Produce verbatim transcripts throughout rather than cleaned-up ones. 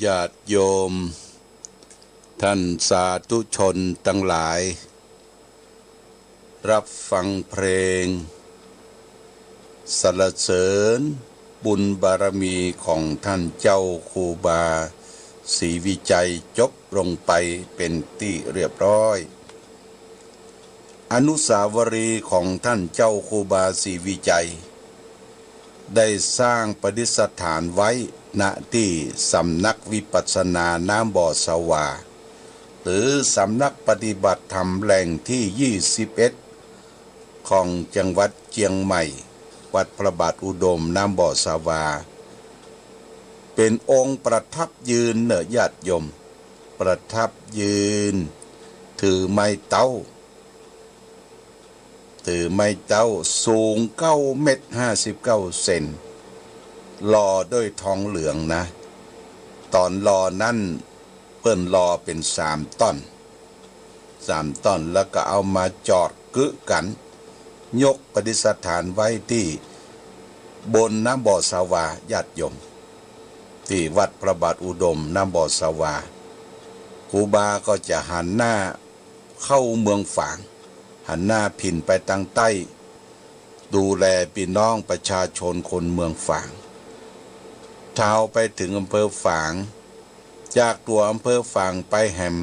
ญาติโยมท่านสาธุชนทั้งหลาย รับฟังเพลงสรรเสริญบุญบารมีของท่านเจ้าครูบาศรีวิชัยจบลงไปเป็นที่เรียบร้อย อนุสาวรีย์ของท่านเจ้าครูบาศรีวิชัย ได้สร้างประดิษฐานไว้ ณ ที่สำนักวิปัสสนาน้ำบ่อสวา หรือสำนักปฏิบัติธรรมแห่งที่ ยี่สิบเอ็ด ของจังหวัดเชียงใหม่ วัดพระบาทอุดมน้ำบ่อสวา เป็นองค์ประทับยืนเนอะญาติโยม ประทับยืน ถือไม้เต๊า ถือไม้เต๊าสูง เก้าเมตรห้าสิบเก้าเซน หล่อด้วยทองเหลืองนะ ตอนหล่อนั้นเปิ้นหล่อเป็นสามต้น สามต้น แล้วก็เอามาจอดกึ๊กัน ยกประดิษฐานไว้ที่บนน้ำบ่อสวา ญาติโยม ที่วัดพระบาทอุดมน้ำบ่อสวา ครูบาก็จะหันหน้าเข้าเมืองฝาง หันหน้าผินไปทางใต้ ดูแลพี่น้องประชาชนคนเมืองฝาง เท้าไปถึงอำเภอฝาง จากตัวอำเภอฝางไปแหม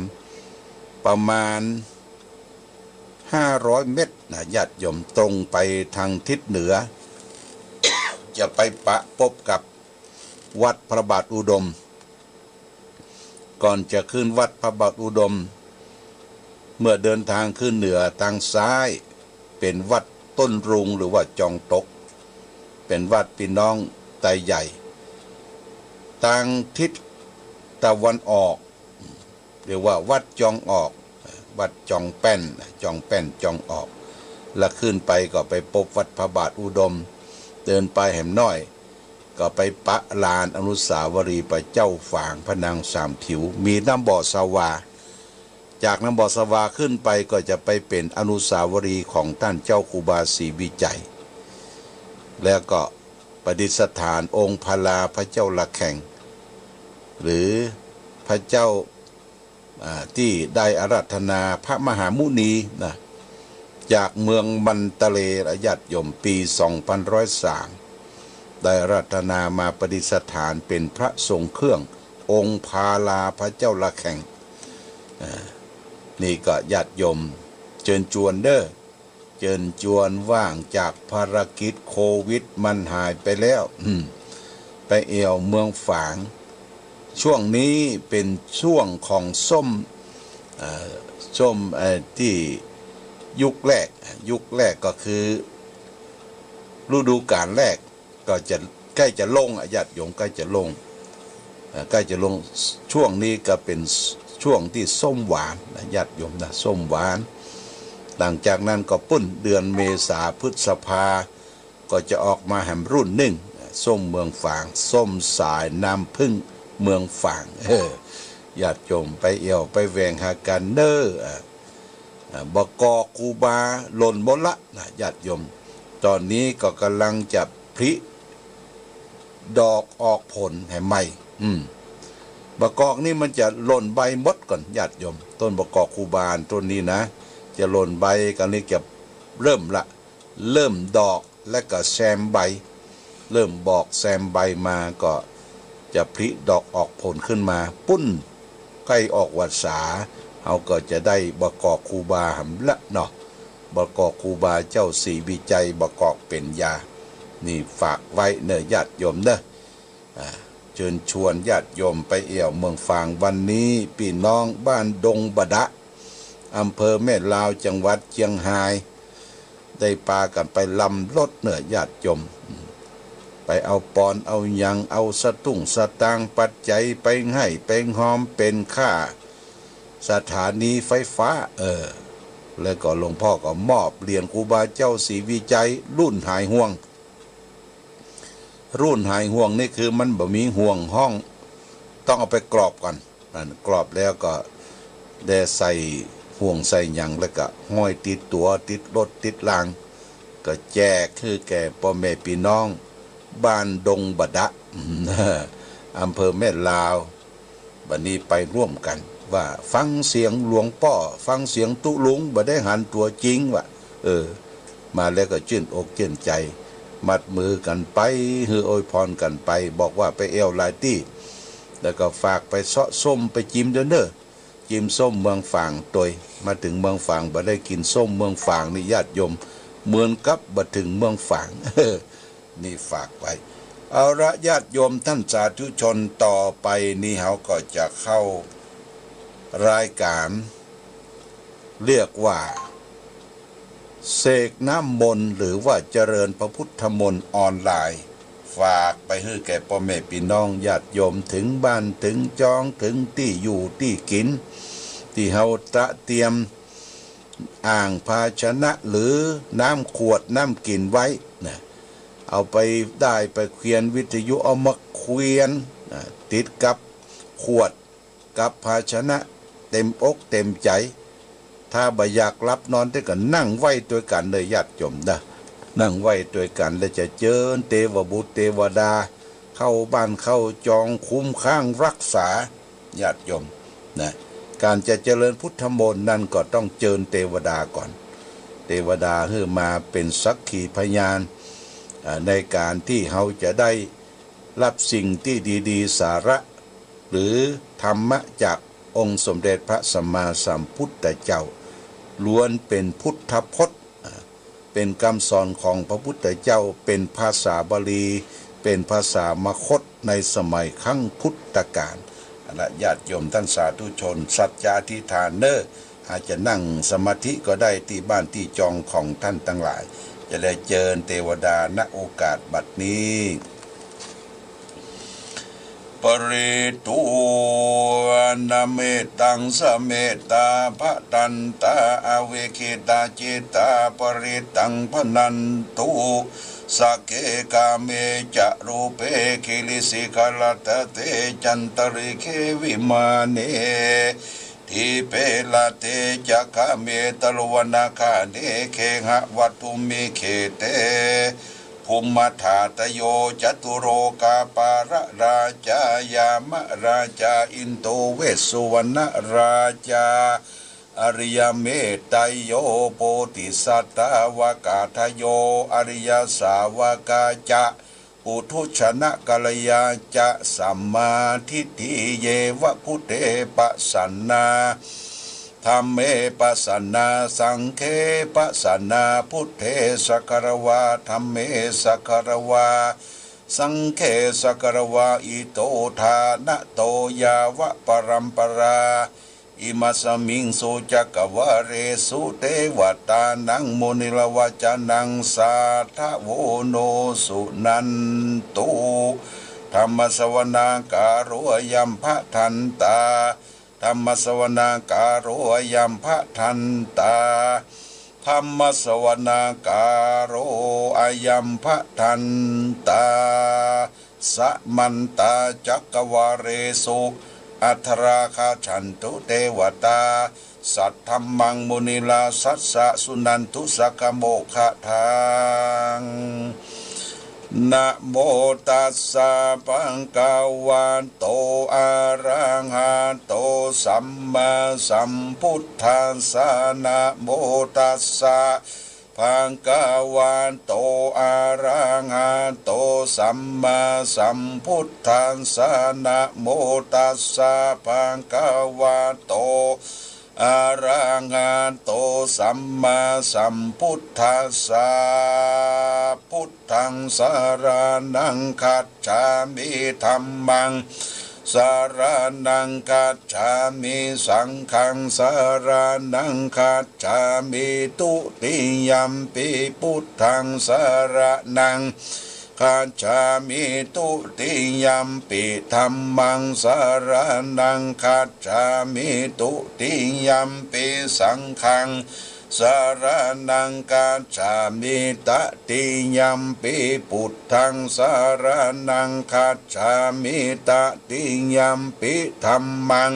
ประมาณ ห้าร้อยเมตรนะญาติโยม ตรงไปทางทิศเหนือ จะไปปะปบกับวัดพระบาทอุดม ก่อนจะขึ้นวัดพระบาทอุดม เมื่อเดินทางขึ้นเหนือทางซ้าย เป็นวัดต้นรุงหรือว่าจองตก เป็นวัดพี่น้องไตใหญ่ ทางทิศตะวันออก เรียกว่าวัดจองออก วัดจองแป้น จองแป้น จองออก แล้วขึ้นไปก็ไปปบวัดพระบาทอุดม เดินไปแหมน้อย ก็ไปปะลานอนุสาวรีย์พระเจ้าฝางพระนางสามผิว มีน้ำบ่อสวา จากน้ำบ่อสวาขึ้นไปก็จะไปเป็นอนุสาวรีย์ของท่านเจ้าครูบาศรีวิชัย แล้วก็ประดิษฐานองค์พลาพระเจ้าระแข่ง หรือพระเจ้า อ่า ที่ได้อาราธนาพระมหามุนีนะ จากเมืองมันตะเล ญาติโยม ปี สองพันร้อยสาม ได้อาราธนามาประดิษฐานเป็นพระทรงเครื่อง องค์พลาพระเจ้าระแข่ง อ่า นี่ก็ญาติโยมเชิญชวนเด้อ เชิญชวน ว่างจากภารกิจโควิดมันหายไปแล้ว อืม ไปแอ่วเมืองฝาง ช่วงนี้เป็นช่วงของส้ม เอ่อ ส้ม เอ่อ ที่ยุคแรก ยุคแรกก็คือฤดูกาลแรก ก็จะใกล้จะลงอะญาติโยม ใกล้จะลง เอ่อ ใกล้จะลง ช่วงนี้ก็เป็นช่วงที่ส้มหวานนะญาติโยมนะ ส้มหวาน หลังจากนั้นก็ปุ้นเดือนเมษาพฤษภา ก็จะออกมาแหมรุ่นหนึ่ง ส้มเมืองฝาง ส้มสายน้ำผึ้งเมืองฝาง เออ ญาติโยมไปแอ่วไปแหว่งหากั๋นเน้อ อ่ะ อ่ะ บ่อกอกครูบาหล่นหมดละนะญาติโยม ตอนนี้ก็กำลังจะผลิดอกออกผลแหมใหม่ อืม บ่อกอกนี่มันจะหล่นใบหมดก่อนญาติโยม ต้นบ่อกอกครูบาต้นนี้นะ จะหล่นใบ กำลังจะเริ่มละ เริ่มดอกและก็แซมใบ เริ่มดอกแซมใบมาก็จะผลิดอกออกผลขึ้นมา ปุ้นใกล้ออกวัสสา เฮาก็จะได้บ่อกอกครูบาหำละเนาะ บ่อกอกครูบาเจ้าศรีวิชัย บ่อกอกเป๋นยา นี่ฝากไว้เน้อญาติโยมเน้อ อ่า เชิญชวนญาติโยมไปแอ่วเมืองฝาง วันนี้พี่น้องบ้านดงบะดะ อำเภอแม่ลาว จังหวัดเชียงฮาย ได้ปากั๋นไปลำรถเน้อญาติโยม ไปเอาปอนเอาหยัง เอาสตุ้งสตางค์ปัจจัยไปให้ไปฮอมเป๋นค่าสถานีไฟฟ้า เออ แล้วก็หลวงพ่อก็มอบเหรียญครูบาเจ้าศรีวิชัยรุ่นหายห่วง รุ่นหายห่วงนี่คือมันบ่มีห่วงห้อง ต้องเอาไปกรอบก่อน นั่นกรอบแล้วก็ได้ใส่ห่วงใส่หยัง แล้วก็ห้อยติดตั๋วติดรถติดราง ก็แจกคือแก่ป้อแม่พี่น้องบ้านดงบะดะ อำเภอแม่ลาว บัดนี้ไปร่วมกัน ว่าฟังเสียงหลวงป้อ ฟังเสียงตุ๊ลุง บ่ได้หันตัวจริง ว่า เออ มาแล้วก็ชื่นอกชื่นใจ มัดมือกันไป หื้ออวยพรกันไป บอกว่าไปแอ่วหลายตี้ แล้วก็ฝากไปเซาะส้มไปจิมเด้อเน่อ จิมส้มเมืองฝางตวย มาถึงเมืองฝางบ่ได้กินส้มเมืองฝางนี่ญาติโยม เหมือนกับบ่ถึงเมืองฝาง นี่ฝากไว้ เอาละญาติโยมท่านสาธุชน ต่อไปนี้เฮาก็จะเข้า รายการ เรียกว่า เสกน้ำมนต์ หรือว่าเจริญพระพุทธมนต์ออนไลน์ ฝากไปหื้อแก่ป้อแม่ปี้น้องญาติโยม ถึงบ้านถึงจอง ถึงตี้อยู่ตี้กิ๋น ตี้เฮาตระเตรียมอ่างภาชนะ หรือน้ำขวดน้ำกิ๋นไว้นะ เอาไปด้ายไปเขียน วิทยุเอามาเขียนนะ ติดกับขวด กับภาชนะ เต็มอกเต็มใจ๋ ถ้าบ่อยากหลับนอนเต๊อะก็นั่งไหว้ตวยกั๋นเน่อญาติโยมนะ นั่งไหว้ตวยกั๋น แล้วจะเจิญเตวบุตรเตวดา เข้าบ้านเข้าจอง คุ้มครองรักษา ญาติโยมนะ การจะเจริญพุทธมนต์นั้นก็ต้องเจิญเตวดาก่อน เตวดาหื้อมาเป๋นสักขีพยาน อ่า ในการตี้เฮาจะได้รับสิ่งตี้ดีๆ สาระ หรือธรรมะจากองค์สมเด็จพระสัมมาสัมพุทธเจ้า ล้วนเป๋นพุทธพจน์ อ่า เป๋นกำสอนของพระพุทธเจ้า เป๋นภาษาบาลี เป๋นภาษามคธในสมัยครั้งพุทธกาล เอาละญาติโยมท่านสาธุชน สัจจาธิษฐานเน่อ อาจจะนั่งสมาธิก็ได้ตี้บ้านตี้จองของท่านตังหลาย จะได้เจิญเตวดา ณ โอกาสบัดนี้ Parittū na mettaṃ samettā bhadantā avikkhittacittā parittaṃ bhaṇantu. Sagge kāme ca rūpe girisikharataṭe cantalikkhe vimāne, dīpe raṭṭhe ca gāme taruvanagahane gehavatthumhi khette, bhummādādayo catulokapālarājā yāmarājā indo vessuvaṇṇarājā ariyametteyyo bodhisattāvakādayo ariyasāvakā ca puthujjanakalyā ca sammādiṭṭhī yeva buddhe pasannā dhamme pasannā saṅghe pasannā buddhe sagāravā dhamme sagāravā saṅghe sagāravā ito ṭhānato yāva paramparā imasmiṃ su cakkavāḷesu devatānaṃ muniravacanaṃ sādhavo no suṇantu. Dhammassavanakālo ayam bhadantā. Dhammassavanakālo ayam bhadantā. Dhammassavanakālo ayam bhadantā. Samantā cakkavāḷesu atrāgacchantu devatā, saddhammaṃ munirājassa suṇantu saggamokkhadaṃ. Namo tassa bhagavato arahato sammāsambuddhassa. Namo tassa bhagavato arahato sammāsambuddhassa. Namo tassa bhagavato arahato sammāsambuddhassa. Buddhaṃ saraṇaṃ gacchāmi. Dhammaṃ saraṇaṃ gacchāmi. Saṅghaṃ saraṇaṃ gacchāmi. Dutiyampi buddhaṃ saraṇaṃ gacchāmi. Dutiyampi dhammaṃ saraṇaṃ gacchāmi. Dutiyampi saṅghaṃ saraṇaṃ gacchāmi. Tatiyampi buddhaṃ saraṇaṃ gacchāmi. Tatiyampi dhammaṃ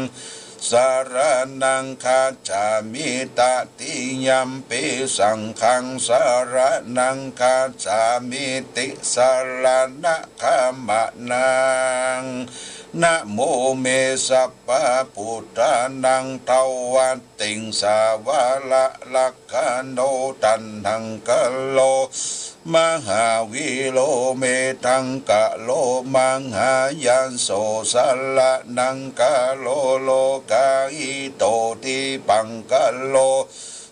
saraṇaṃ gacchāmi. Tatiyampi saṅghaṃ saraṇaṃ gacchāmi. Tisaraṇagamanaṃ Namo me sabbabuddhānaṃ dvattiṃsavara rakkhaṇo taṇhaṅkaro mahāvīro medhaṅkaro mahāyaso saraṇaṅkaro lokahito dipaṅkaro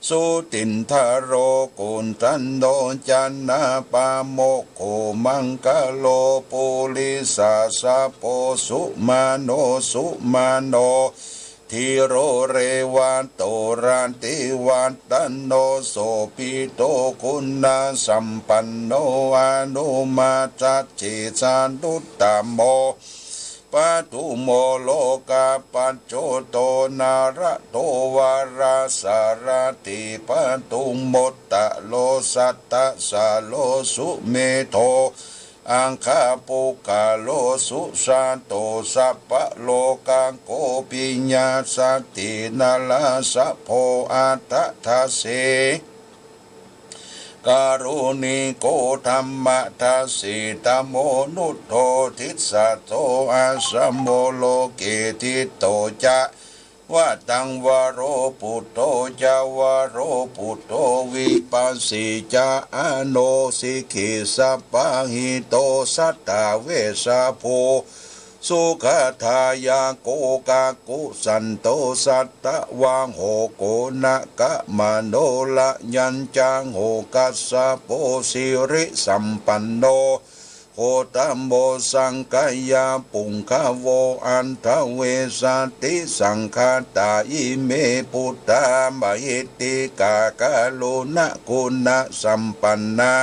jotindharo koṇḍañño janapāmokkho maṅgalo purisāsabho sumano sumano dhīro revato rativaḍḍhano sobhito guṇasampanno anomadassī januttamo padumo lokapajjoto nārado varasārathī padumottaro sattasāro sumedho aggapuggalā sujato sabbalokaggo piyasakkhī narāsabho atthadāsī karuniko dhammadāsī tamonudo dissato asamo loke diṭṭho ca vataṃ varo buddho ca varo buddho vipassī ca anusikhi sabbahito satthā vessabhū sugatāyako kakusandho satthavāho koṇāgamano rayañcāgo kassapo sirisampanno gotamo sakyapuṅgavo aṭṭhavīsati saṅkhātā ime buddhā mahiddhikā karuṇāguṇasampannā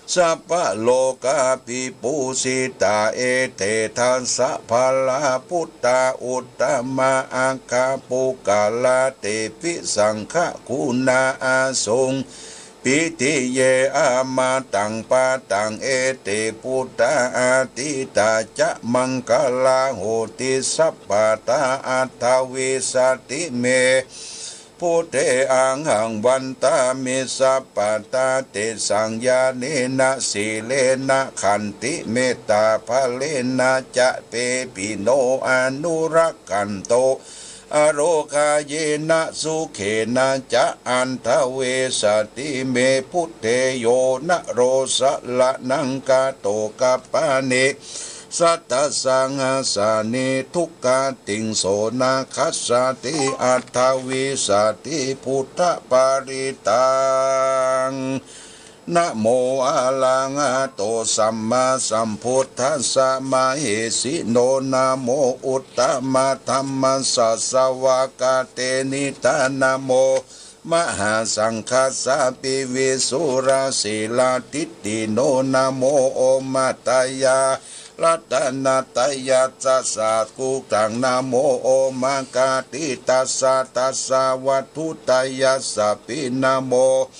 sabbalokavibhūsitā ete dasa balābuddhā uttamā aggapuggalā tepi saṅghaguṇā asuṃ pītiye amataṃ padaṃ ete buddhā atītā ca maṅgalā honti sabbadā aṭṭhavīsati me buddhe ahaṃ vandāmi sabbadā tesaṃ ñāṇena sīlena khantimettābalena ca pepino anurakkhantu arogāyena sukhena ca aṭṭhavīsati me buddhe yo naro saraṇaṃ gato kappāni sattasahassāni duggatiṃ so na gaccati aṭṭhavīsati buddhaparittaṃ. Namo arahato sammāsambuddhassa mahesino, namo uttamadhammassa svākkhātenidha, namo mahāsaṅghassāpi visuddhasīladiṭṭhino, namo omātyāraddhanattayassa sādhukaṃ, namo omakātītassa tassa vatthuttayassapi, namo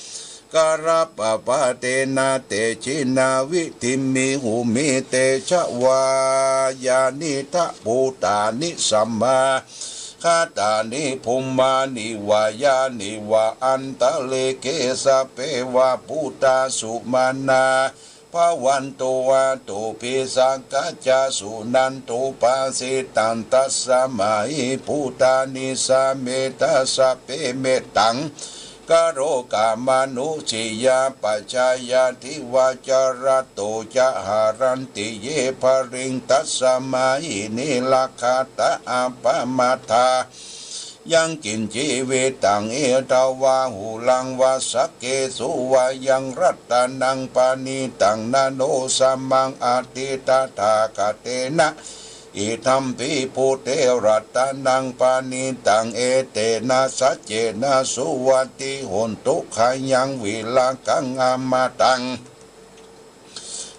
garappabhātena tejena vidhimhi homi tejavā. Yānīdha bhūtāni samāgatāni bhummāni vā yāni va antalikkhe, sabbe va bhūtā sumanā bhavantu, athopi sakkacca suṇantu bhāsitaṃ. Tasmā hi bhūtā nisāmetha sabbe mettaṃ karotha mānusiyā pajāya, divā ca ratto ca haranti ye baliṃ, tasmā hi ne rakkhatha appamattā. Yaṃ kiñci vittaṃ idha vā huraṃ vā saggesu vā yaṃ ratanaṃ paṇītaṃ, na no samaṃ atthi tathāgatena, idampi buddhe ratanaṃ paṇītaṃ, etena saccena suvatthi hotu. Khayaṃ virāgaṃ amataṃ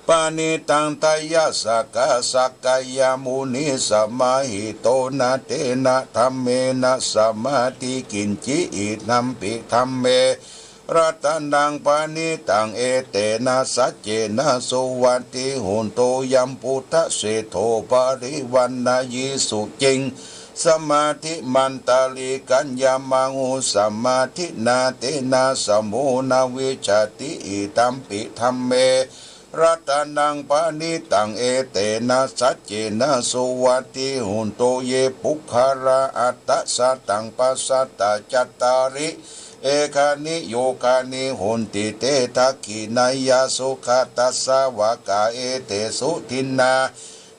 paṇītaṃ tayasakā sakyamunī samāhito, na tena dhammena samatthi kiñci, idampi dhamme ratanaṃ paṇītaṃ, etena saccena suvatthi hotu. Yambuddhaseṭṭho parivaṇṇayī suciṃ, samādhimāntarikaññamā hu samādhinā, tena samo na vijjati, idampi dhamme ratanaṃ paṇītaṃ, etena saccena suvatthi hotu. Ye puggalā aṭṭha sataṃ pasatthā, cattāri ekāri yugāni honti, te dakkhiṇeyyā sugatassa sāvakā, etesu dinnā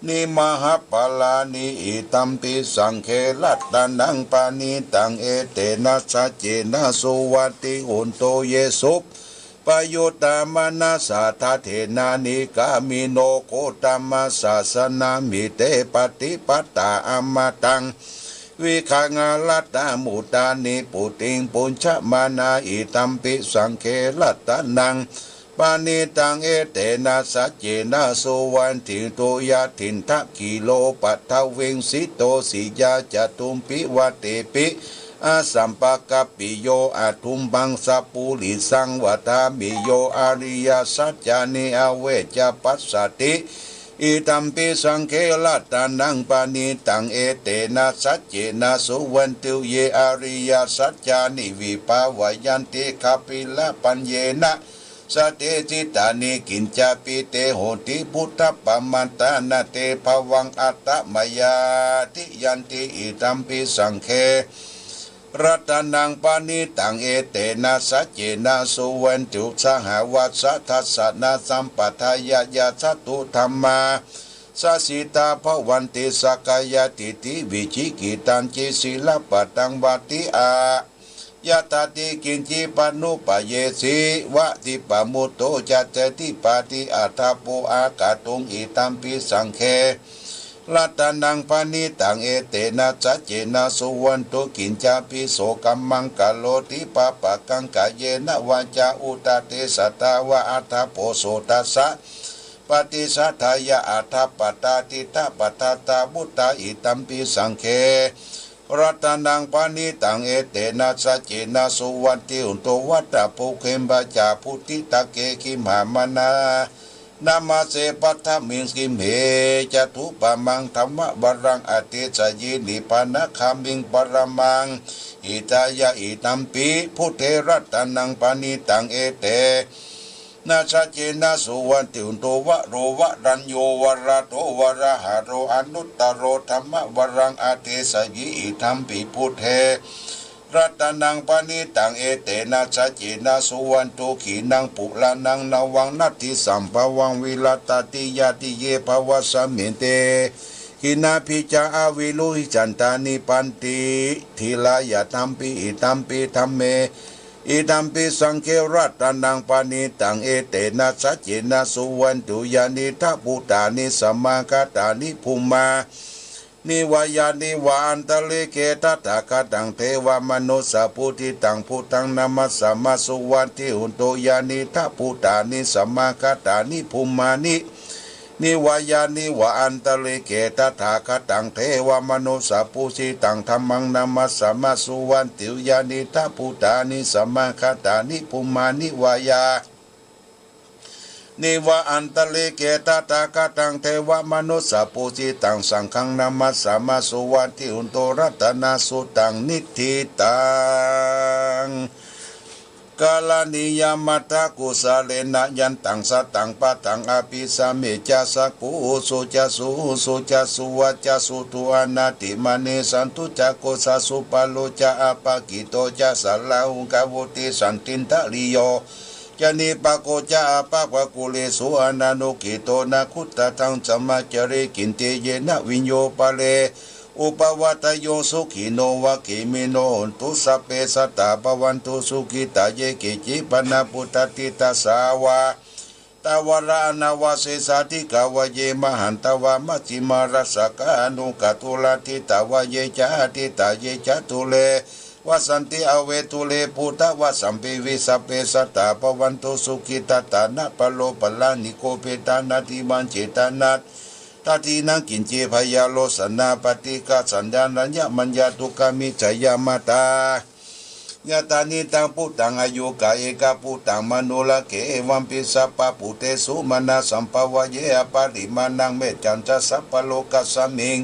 ni mahapphalāni. Idampi saṅghe ratanaṃ paṇītaṃ, etena saccena suvatthi hotu. Ye suppayuttā manasā daḷhena, nikkāmino gotamasāsanamhi, te pattipattā amataṃ vigayha, laddhā mudhā nibbutiṃ bhuñjamānā. Idampi saṅghe ratanaṃ paṇītaṃ, etena saccena suvatthi hotu. Yathindakhīlo paṭhaviṃ sito siyā, catubbhi vātebhi asampakampiyo, aṭṭhumbaṃ sappurisaṃ vadāmi, yo ariyasaccāni avecca passati. Idampi saṅghe ratanaṃ paṇītaṃ, etena saccena suvatthi hotu. Ye ariyasaccāni vibhāvayanti gabbhīrapaññena, sadesittāni kiñcāpi, te honti buddhapamatā, na te bhavaṃ aṭṭhamayāti. Yanti idampi saṅghe ratanaṃ paṇītaṃ, etena saccena suvatthi hotu. Sahāvassa dassana sampadāya, yattha dhammaṃ dasitā bhavanti, sakkāyadiṭṭhi vicikicchitañci, sīlabbataṃ vādi ayathāti kiñci, panupayesi vādi pamuddo ca, ceti pādi atha po akatuṃ. Idampi saṅghe ratanaṃ paṇītaṃ, etena saccena suvatthi hotu. Kiñcāpi so kammaṃ karoti pāpakaṃ, kāyena vācā uda cetasā vā, atha po so tassa paṭicchadāya, aṭṭha pattā diṭṭhapadātā vuttā. Idampi saṅghe ratanaṃ paṇītaṃ, etena saccena suvatthi hotu. Vata phuṭṭhimhi ca phuṭṭhitagghe, gimhānamāse paṭhamasmiṃ gimhe, cathūpamaṃ dhammavaraṃ adesayi, nibbānagāmiṃ paramaṃ hitāya. Idampi buddhe ratanaṃ paṇītaṃ, etena saccena suvatthi hotu. Varo varaññū varado varāharo, anuttaro dhammavaraṃ adesayi. Idampi buddhe ratanaṃ paṇītaṃ, etena saccena suvatthi hotu. Khīṇaṃ purāṇaṃ navaṃ natthi sambhavaṃ, virattacittāyatike bhavasmiṃ, te khīṇabījā aviruḷhichandā, nibbanti dhīrā. Idampi, idampi dhamme, idampi saṅghe ratanaṃ paṇītaṃ, etena saccena suvatthi hotu. Yānīdha bhūtāni samāgatāni, bhummāni vā yāni va antalikkhe, tathāgataṃ devamanussapūjitaṃ, buddhaṃ namassāma suvatthi hotu. Yānīdha bhūtāni samāgatāni, bhummāni vā yāni va antalikkhe, tathāgataṃ devamanussapūjitaṃ, dhammaṃ namassāma suvatthi hotu. Yānīdha bhūtāni samāgatāni, bhummāni vā yāni va antalikkhe, tathāgataṃ devamanussapūjitaṃ, saṅghaṃ namassāma suvatthi hotu. Ratanaṃ suttaṃ niṭṭhitaṃ, karaṇīyamatthakusalena, yantaṃ santaṃ padaṃ abhisamecca, sakko ujū ca suhujū ca, suvaco suvaco anatimānī, santussako ca subharo ca, appakicco ca sallahukavutti, santindriyo ca nipako ca, appamāro ca ananugiddho, na khuddaṃ samācare kiñci, yena viññū pare upavadeyyuṃ. Sukhino vā khemino hontu, sabbe sattā bhavantu sukhitā. Ye keci pāṇabhūtatthi, tasā vā thāvarā anavasesā, dīghā vā ye mahantā vā, majjhimā rassakā aṇukathūlā, diṭṭhā vā ye ca adiṭṭhā, ye ca dūre vasanti avedūre, bhūtā vā sambhavesī, sabbe sattā bhavantu sukhitattā. Na paro paraṃ nikubbetha, nātimaññetha, nattha dīnaṃ kiñci, byārosanā paṭighasaññā, nāññamaññā dukkhamissayaṃ. Mātā yathā nidaṃ puttaṃ, āyukā ekaputtaṃ, manurakkhe evampi, sabbabhūtesu mānasaṃ bhāvaye aparimāṇaṃ. Mettañca sabbalokasmiṃ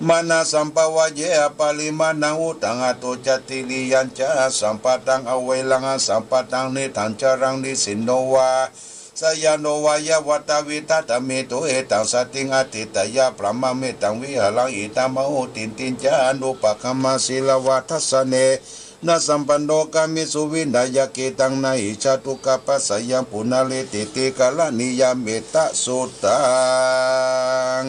mānasaṃ bhāvaye aparimāṇaṃ, uddhaṃ adho ca tiriyañca, asambādhaṃ averaṃ asapattaṃ. Tiṭṭhañcaraṃ nisinno vā Sayāno vāyāvatā vigatamiddho, etaṃ satiṃ adhiṭṭheyya, brahmametaṃ vihāraṃ idhamāhu. Diṭṭhiñca anupagamma sīlavā dassanena sampanno, kāmesu vineyya gedhaṃ, na hi jātu gabbhaseyyaṃ punaretīti. Karaṇīyam ettasuttaṃ.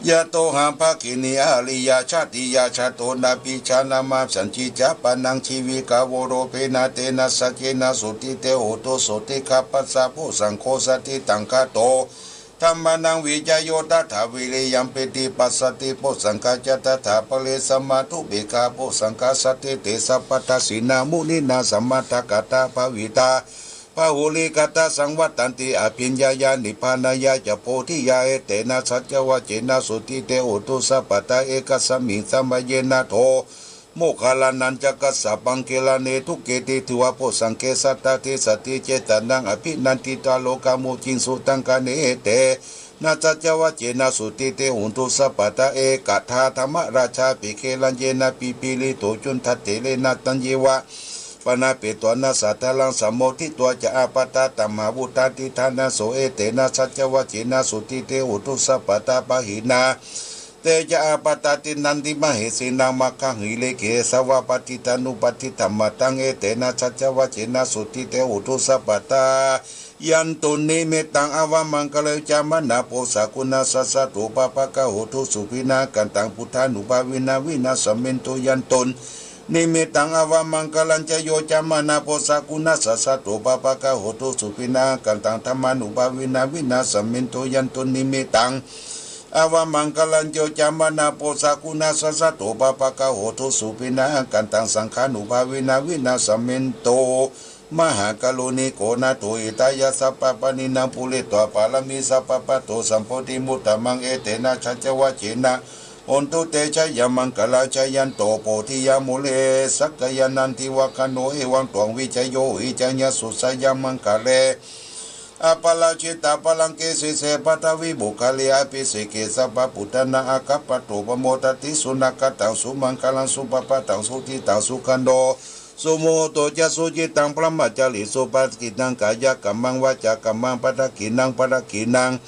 Yatoha bhagini ariyā jātiyā jāto, nābhijānāma sañcicca pāṇaṃ, jīvitā voropena tena saccena, sotthi te hotu sotthigabbhassa. Phuṭṭhaṃ kho satiṭṭhaṃ gāto, dhammānaṃ vicayo tathā, viriyampīti passaddhi bojjhaṅgā ca tathāpare, samādhupekkhabojjhaṅgā, satiṭṭhi sabbadassinā, muninā sammadakkhātā bhāvitā, bahulīkatā saṃvattanti, abhiññāya nibbānāya ca bodhiyā. Etena saccavajjena sotthi te hotu sabbadā. Ekasmiṃ samaye nātho moggallānañca kassapaṃ, gilāne dukkhite disvā bojjhaṅge, satta desathi cetayaṃ abhinanditvā, rogā mucciṃsu taṅkhaṇe. Etena saccavajjena sotthi te hotu sabbadā. Ekadā dhammarājāpi gelaññenā, pigirito cundattherena, taññeva bhaṇāpetvāna sādaraṃ, sammoditvā ca ābādhā tamhā vuṭṭhāsi ṭhānaso. Etena saccavajjena sotthi te hotu sabbadā. Pahīnā te ca ābādhā tiṇṇannampi mahesinaṃ, maggāhatakilesāva paṭidanuppattidhammataṃ. Etena saccavajjena sotthi te hotu sabbadā. Yandunnimittaṃ avamaṅgalañca manāpo sakuṇassa saddo, pāpaggaho dussupinaṃ akantaṃ, buddhānubhāvena vināsamentu. Yandunnimittaṃ avamaṅgalañca yo cāmanāpo sakuṇassa saddo, pāpaggaho dussupinaṃ akantaṃ, dhammānubhāvena vināsamentu. Yandunnimittaṃ avamaṅgalañca yo cāmanāpo sakuṇassa saddo, pāpaggaho dussupinaṃ akantaṃ, saṅghānubhāvena vināsamentu. Mahākāruṇiko nātho hitāya sabbapāṇinaṃ, pūretvā pāramī sabbā patto sambodhimuttamaṃ. Etena saccavajjena hontu te jayamaṅgalaṃ. Jayanto bodhiyā mūle sakyānaṃ nandivaḍḍhano, evaṃ tvaṃ vijayo hohi jayassu jayamaṅgale, aparājitapallaṅke sīse paṭhavipokkhare, abhiseke sabbabuddhānaṃ aggappatto pamodati. Sunakkhattaṃ sumaṅgalaṃ supabhātaṃ suhuṭṭhitaṃ, sukhaṇo sumuhutto ca suyiṭṭhaṃ brahmacārisu, padakkhiṇaṃ kāyakammaṃ vācākammaṃ padakkhiṇaṃ, padakkhiṇaṃ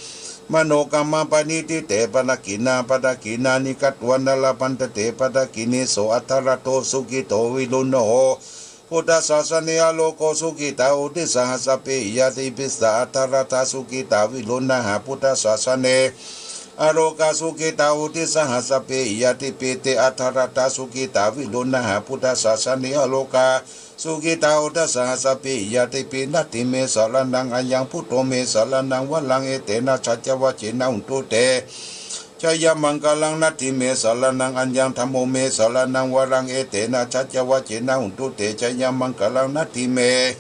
manokammaṃ paṇidhī te padakkhiṇā, padakkhiṇāni katvāna labhantatthe padakkhiṇe. So atthaladdho sukhito viruḷho buddhasāsane, arogā sukhitā hoti saha sabbehi ñātibhi. Te atthaladdhā sukhitā viruḷhā buddhasāsane, arogā sukhitā hoti saha sabbehi ñātibhi. Te atthaladdhā sukhitā viruḷhā buddhasāsane, arogā sukhitā hoti saha sabbehi ñātibhi. Natthi me saraṇaṃ aññaṃ, buddho me saraṇaṃ varaṃ, etena saccavajjena hontu te jayamaṅgalaṃ. Natthi me saraṇaṃ aññaṃ, dhammo me saraṇaṃ varaṃ, etena saccavajjena hontu te jayamaṅgalaṃ. Natthi me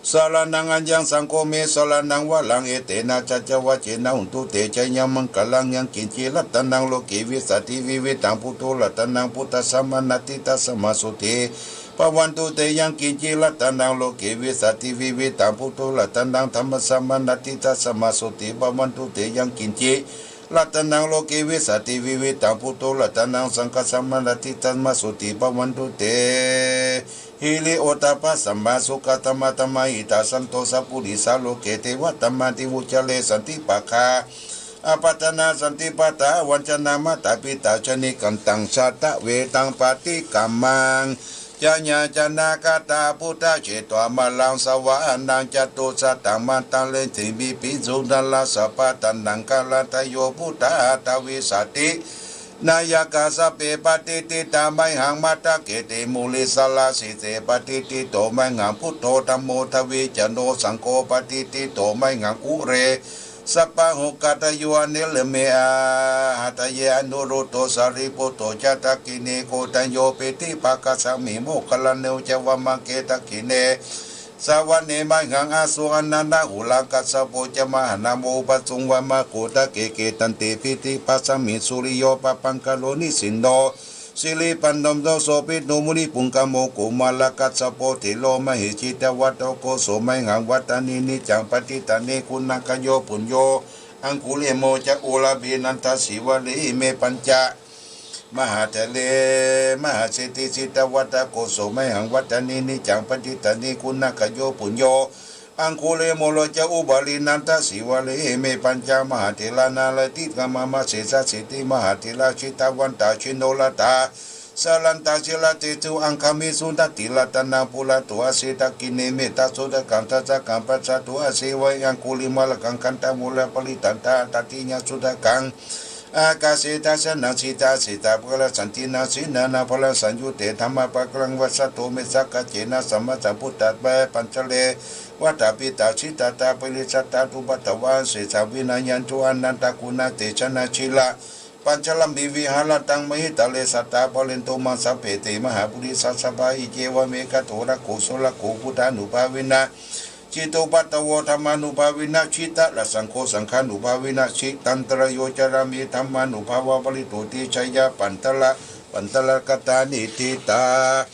saraṇaṃ aññaṃ, saṅgho me saraṇaṃ varaṃ, etena saccavajjena hontu te jayamaṅgalaṃ. Yaṅkiñci ratanaṃ loke vijjati vividhaṃ, buddho ratanaṃ, dhammo ratanaṃ, saṅgho ratanaṃ, buddhassa saraṇaṃ suti bhavantu te. Yaṅkiñci ratanaṃ loke vijjati vividhaṃ, buddho ratanaṃ, dhammo ratanaṃ, dhammassaraṇaṃ suti bhavantu te. Yaṅkiñci ratanaṃ loke vijjati vividhaṃ, buddho ratanaṃ, dhammassaraṇaṃ suti bhavantu te. Dhammassaraṇaṃ suti bhavantu te. Yaṅkiñci ratanaṃ loke vijjati vividhaṃ, buddho ratanaṃ, saṅgho ratanaṃ, dhammo ratanaṃ, saṅghassaraṇaṃ suti bhavantu te. Hiriottappasammāsukhadhammadhammahitāya, santo sappurisā loke devatāmāti vuccare. Santi pakkhā apattanā, santi pādā avañcanā, mātā pitā ca nikkhantā, jātaveda paṭikkama. Jayāsanāgatā buddhā, jetvā māraṃ savāhanaṃ, catusaccāmantaliṃ gandhibhijjhaṃ sudantā, nālāgirājagumbhī sopāga nāgā, sopāga nāgā, aṭṭhavīsati nāyakā, sabbe patiṭṭhitā mayhaṃ matthake te munissarā. Sīse patiṭṭhito mayhaṃ buddho, dhammo dvitīyo, saṅgho patiṭṭhito mayhaṃ, ure sabbahokkhadayo anilime hadaye. Anuruddho sārīputto ca dakkhiṇe, koṇḍañño piṭṭhibhāgasmiṃ moggallāno ca vāmake. Dakkhiṇe savane mayhaṃ āsuṃ ānandarāhulā, kassapo ca mahānāmo ubhāsuṃ vāmake. Khandhe piṭṭhibhāgasmiṃ suriyo pabhaṅkaro nisinno, sirimaṇḍayo sobhito munipuṅgavo. Kumārakassapo thero mahesī cittavādako, so mayhaṃ vadane niccaṃ patiṭṭhāne guṇākaro. Puṇṇo aṅgulī ko ca āgū nandasīvalī, ime pañca mahāthere mahāseṭṭhi jitavatthako so mayhaṃ vaḍḍhāni niccaṃ paṭidāni guṇākaro puñño aṅgulimālo ca upālī nandasīvalī ime pañca mahātherā nārayatikā mama sesāsīti mahātherā jitavantā jinorasā jalantā sīlatejena aṅgamiṃsu. Natthi ratanaṃ purato āsi dakkhiṇe mettasuttakaṃ dhajaggaṃ pacchato āsi vāme aṅgulimālakaṃ khandhamoraparittañca tatiyasuttakaṃ ākāse chadanaṃ sītā sītābhārasaṇṭhina jinā nābhārasaṃyuttā dhammapākāraṃ vasato me sakiccena sammāsambuddhe pañjare. Vātapittādisañjātā purishadhātupaddavā asesavinayāntu anantaguṇatejena jira pañjarame viharantaṃ mahītale sadā pālentu maṃ sabbe te mahāpurisāsabhā. Iccevamegato rakkho surakkho buddhānubhāvena jitupaddavo dhammānubhāvena jitarājaṃ saṅghānubhāvena jitantarāyo carāmi dhammānubhāvapālito. Tejayā pattala pattalakkhatāni ṭhitā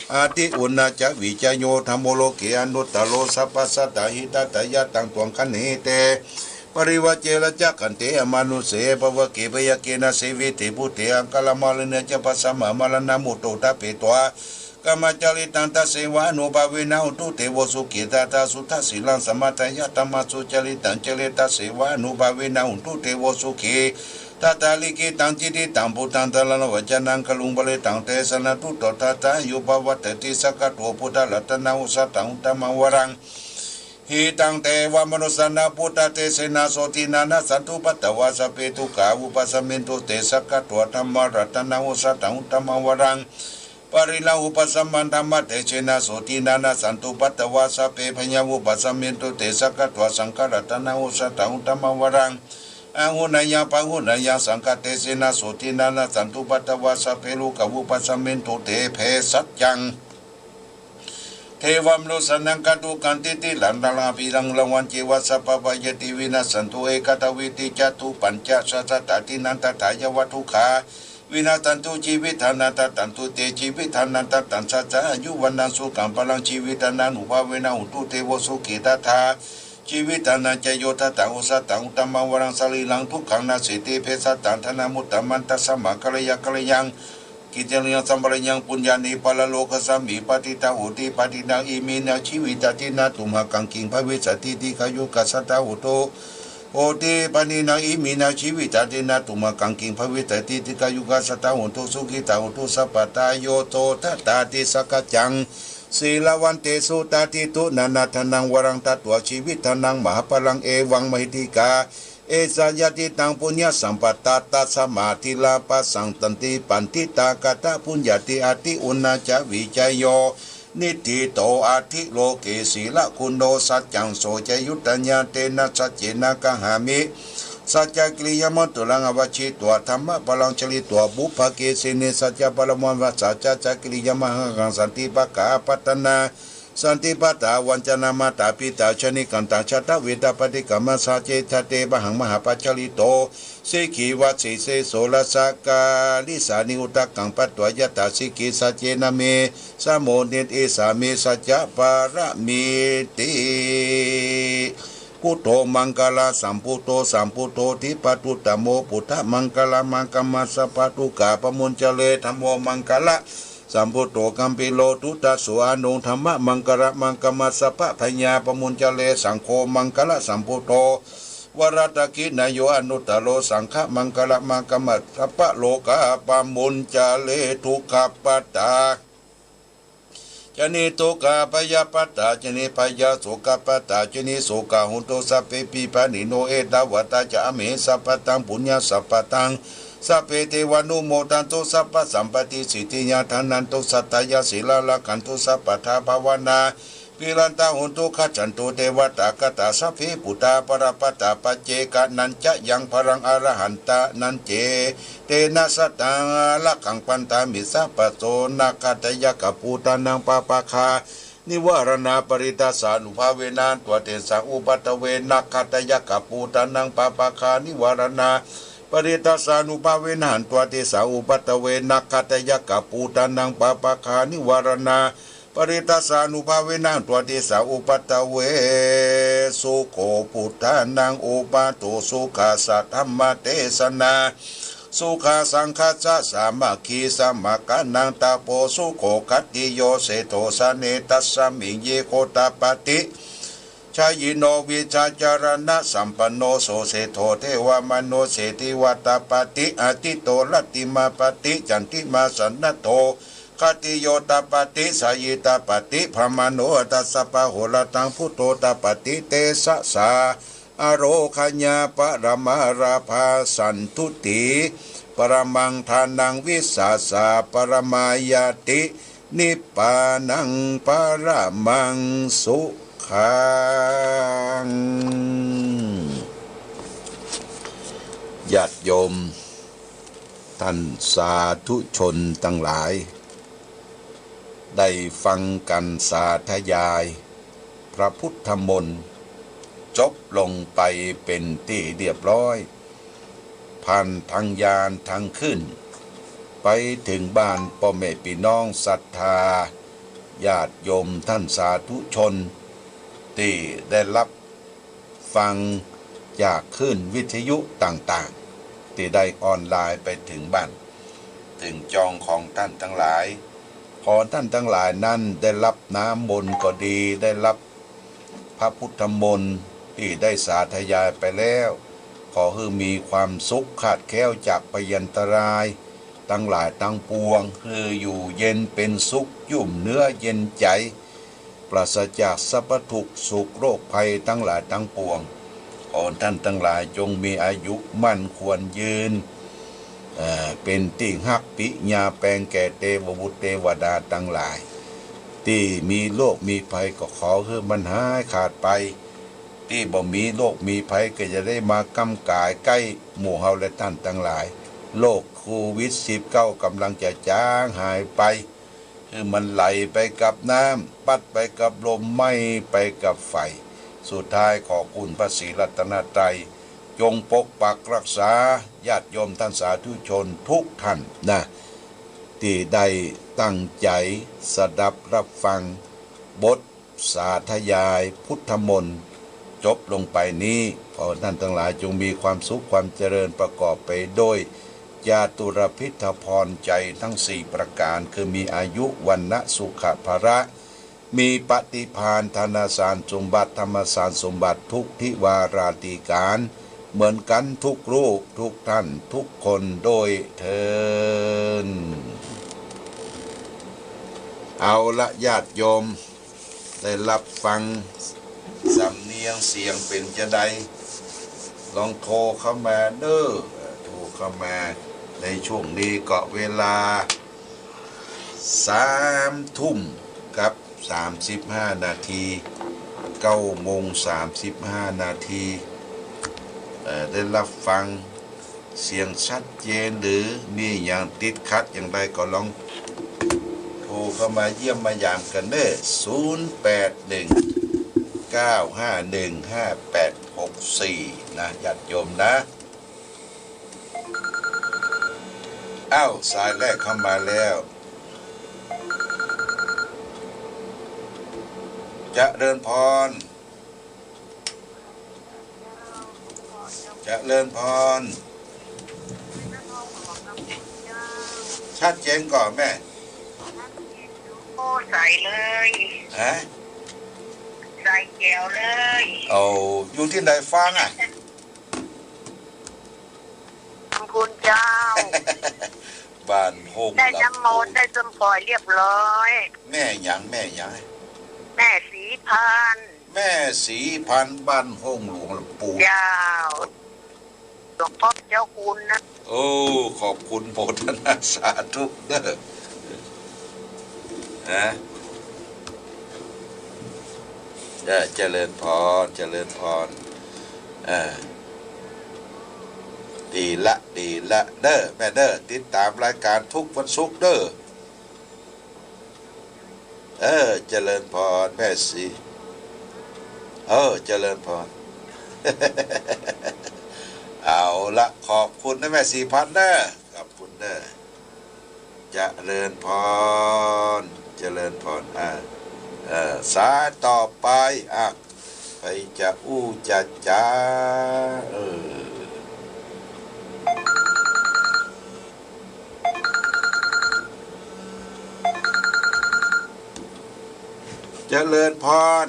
ati uṇhā ca vijayo dhammo loke anuttaro sabbasattāhitatthāya taṃ tuvaṃ gaṇhāhi te parivajje rājagaṭṭhe amanusse pavagge byagghe na sevite buddhe akālamaraṇena ca bhismamaraṇaṃ mutto ṭhapetvā kammacaritaṃ tasevānubhāvena hotu devo sukhī. Tathā suddhasīlaṃ samādāya dhammaṃ sucaritaṃ care tasevānubhāvena hotu devo sukhī. Tathā likkhitaṃ cintitaṃ buddhaṃ dhammaṃ vacanaṃ guruṃ parittaṃ desanā tuṭṭho tathāya bhagavatā sākkato buddharatanaṃ osathaṃ uttamaṃ varaṃ hitaṃ devamanussānaṃ buddhatejenā sotthinā nassantupaddavā sabbe dukkhā vūpasamentu te. Sākkatvā dhammaratanaṃ osathaṃ uttamaṃ varaṃ pariḷāhūpasamanaṃ dhammatejenā sotthinā nassantupaddavā sabbe bhayā vūpasamentu te. Sākkatvā saṅgharatanaṃ osathaṃ uttamaṃ varaṃ āhuneyyaṃ pāhuneyyaṃ saṅghatejenā sotthinā nassantupaddavā sabbe rogā vūpasamentu te. Bhejajjaṃ devamanussānaṃ kātukaṃ tintikraṇṇaraṃ abhiṇhaṃ rāmaṃ ceva sabbapāyāti vinassantu ekatvīti catuppañcasahassatadiṭṭhaṃ tathāyeva dukkhā vinassantu jīvitadhaye. Tadantu te jīvitadhayaṃ taṃ sadā āyuvaṇṇaṃ sukhaṃ balaṃ jīvitadhayanubhāvena hotu devo sukhī. Tathā jīvitadhayaṃ ca yo tathā osathaṃ uttamaṃ varaṃ sarīraṃ dukkhaṃ nasīti bhejathaṃ dhanamuttamaṃ tasmā karaṇīyaṃ karaṇīyaṃ kittariyaṃ samparaṃ puññāni paralokasmiṃ patiṭṭhā hoti. Parittaṃ iminā jīvitadiṭṭhā tumhākaṃ kiṃ bhavissati dīghāyukā sadā hontu hoti. Parittaṃ iminā jīvitadiṭṭhā tumhākaṃ kiṃ bhavissati dīghāyukā sadā hontu sukhitā hontu sabbadā. Yo so tathāti sakkaccaṃ sīlavantesu tathito nāna dhanaṃ varaṃ datvā jīvitadhayaṃ mahapphalaṃ evaṃ mahiddhikā esā yadidaṃ puññasampadā tasmā dhīrā passaddhanti paṇḍitā katapuññāti. Ati uṇhā ca vijayo niṭṭhito atthi loke sīlaguṇo saccaṃ soceyuttayā tena saccena gahāmi saccakiriyamattulaṃ. Avajjitvā dhammabalaṃ charitvā pubbake jane saccabalamānava saccakiriyamahaṃ karissaṃ santi pakā apattanā santi pādā avañcanā mātā pitā janikaṃ taṃ jātaveda paṭikkama. Sacce jāte pahānmahappacārito sikhī vajjī seso rājā karīsāni udakaṃ patvā yathā sikhī. Saccena me samo netisāmi saccaparamīti. Buddho maṅgalasambhūto sambuddho dvippaduttamo buddhamaṅgalam. Āgamasappadukkhapamuñcare dhammo maṅgala sambhūto gambhīro duddaso aṇuṃ dhammamaṅgalam. Āgamasappabhayā pamuñcare saṅgho maṅgalasambhūto varadakkhiṇeyyo anuttaro saṅghamaṅgalam. Āgamasappārogappamuñcare dukkhappattā ca niddukkhā bhayappattā ca nibbhayā sokappattā ca nissokā hontu sabbepi pāṇino. Ettāvatā ca amhehi sambhataṃ puññasampadaṃ sabbe devānumodantu sabbasampattisiddhiyā. Rakkhantu saddhāya sīlaṃ rakkhantu sabbadā bhāvanābhiratā hontu gacchantu devatāgatā. Sabbe buddhā balappattā paccekānañca yaṃ balaṃ arahantānañcetena saddhaṃ rakkhaṃ bandhāmi sabbaso. Nakkhattayakkhabhūtānaṃ pāpaggahanivāraṇā parittassānubhāvena hantvā tesaṃ upaddave. Nakkhattayakkhabhūtānaṃ pāpaggahanivāraṇā parittassānubhāvena hantvā tesaṃ upaddave. Nakkhattayakkhabhūtānaṃ pāpaggahanivāraṇā parittassānubhāvena hantvā tesaṃ upaddave. Sukho buddhānaṃ uppādo sukhā saddhammadesanā Sukhā saṅghassa sāmaggī, samaggānaṃ tapo sukho. Khattiyo seṭṭho janetasmiṃ, ye kho tappati jayino. Vijjācaraṇasampanno so, seṭṭho devamanusseseva. Tappati ādityo, rattimāpati candimā, sannaddho khattiyo. Tappati jhāyī, tappati brāhmaṇo, tassa pāhorataṃ buddho. Tappati tejasā, ārogyaparamā lābhā, santuṭṭhi paramaṃ dhanaṃ, vissāsa paramā ñāti, nibbānaṃ paramaṃ sukhaṃ. ญาติโยม ท่านสาธุชนทั้งหลาย ได้ฟังการสาธยายพระพุทธมนต์ จบลงไปเป็นที่เรียบร้อย ผ่านทางยานทางคลื่น ไปถึงบ้านพ่อแม่พี่น้องศรัทธา ญาติโยมท่านสาธุชน ที่ได้รับ ฟังจากคลื่นวิทยุต่างๆ ที่ได้ออนไลน์ไปถึงบ้าน ถึงจองของท่านทั้งหลาย ขอท่านทั้งหลายนั้นได้รับน้ำมนต์ก็ดี ได้รับพระพุทธมนต์ที่ได้สาธยายไปแล้ว ขอให้มีความสุขขาดแคล้วจากภัยอันตราย ทั้งหลายทั้งปวง คืออยู่เย็นเป็นสุข ชุ่มเนื้อเย็นใจ ปราศจากสัพพทุกข์โศกโรคภัยทั้งหลายทั้งปวง ขอท่านทั้งหลายจงมีอายุมั่นขวัญยืน เอ่อ เป็นที่ฮักปิยาแปงแก่เตวบุตรเตวดาทั้งหลาย ที่มีโรคมีภัยก็ขอให้มันหายขาดไป ที่บ่มีโรคมีภัยก็จะได้มาก้ำก๋ายใกล้หมู่เฮาและท่านทั้งหลาย โรคโควิดสิบเก้ากำลังจะจางหายไป คือมันไหลไปกับน้ำ พัดไปกับลม ไหม้ไปกับไฟ สุดท้ายขอคุณพระศรีรัตนตรัย จงปกปักรักษาญาติโยมท่านสาธุชนทุกท่านนะ ที่ได้ตั้งใจสดับรับฟังบท สาธยายพุทธมนต์จบลงไปนี้ ขอท่านทั้งหลายจงมีความสุขความเจริญประกอบไปด้วยจาตุรพิธพรชัยทั้งสี่ประการ คือมีอายุ วรรณะ สุขะ พละ มีปฏิภาณ ธนสารสมบัติ ธรรมสารสมบัติ ทุกทิวาราธิการ เหมือนกันทุกรูปทุกท่านทุกคนด้วยเทอญ เอาละญาติโยม ได้รับฟังสำเนียงเสียงเป็นจะใด ลองโทรเข้ามาเด้อ โทรเข้ามาในช่วงนี้ก็เวลาสามทุ่มกับสามสิบห้านาที เก้าโมงสามสิบห้านาที เอ่อ ได้รับฟัง เสียงชัดเจนหรือมีอย่างติดขัดอย่างใดก็ลองโทรเข้ามาเยี่ยมมายามกันเด้อ ศูนย์แปดหนึ่ง เก้าห้าหนึ่ง ห้าแปดหกสี่ นะ ญาติโยมนะ อ้าว สายแรกเข้ามาแล้ว เจริญพร เจริญพร ชัดเจนก่อนแม่ โอ้ ใสเลย ฮะ ใสแจ๋วเลย เอา อยู่ที่ไหนฟังอ่ะ ขอบคุณเจ้า บ้านโฮง ได้น้ำมนต์ ลำพูน ได้ส้มปล่อยเรียบร้อย แม่หยัง แม่หยัง แม่ศรีพันธุ์ แม่ศรีพันธุ์ บ้านโฮงหลวงลำพูน เจ้า หลวงพ่อเจ้าคุณนะ โอ้ ขอบคุณโมทนาสาธุเด้อ นะ เออ เจริญพร เจริญพร เออ ดีละ ดีละ เด้อ แม่เด้อ ติดตามรายการทุกวันศุกร์เด้อ เออ เจริญพร แม่ศรี เออ เจริญพร เอาละ ขอบคุณนะแม่ศรีพันธุ์เด้อ ขอบคุณเด้อ เจริญพร เจริญพร อ่า เออ สายต่อไป อ่ะ ใครจะอู้จะจ๋า เออ จริญพร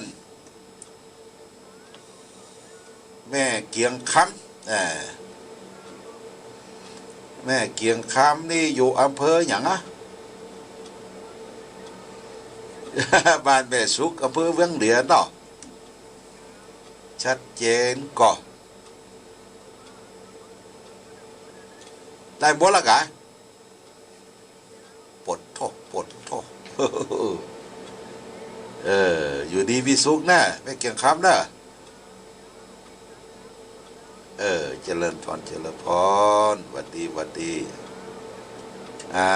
แม่เกียงคำ อ่า แม่เกียงคำนี่อยู่อำเภอหยังอะ บ้านแม่สุข อำเภอวังเหนือเนาะ ชัดเจนก่อ ได้หมดละกะ ปวดท้อง ปวดท้อง เออ อยู่ดีมีสุขนะ แม่เกียงคำนะ เออ เจริญพร เจริญพร หวัดดี หวัดดี อ้า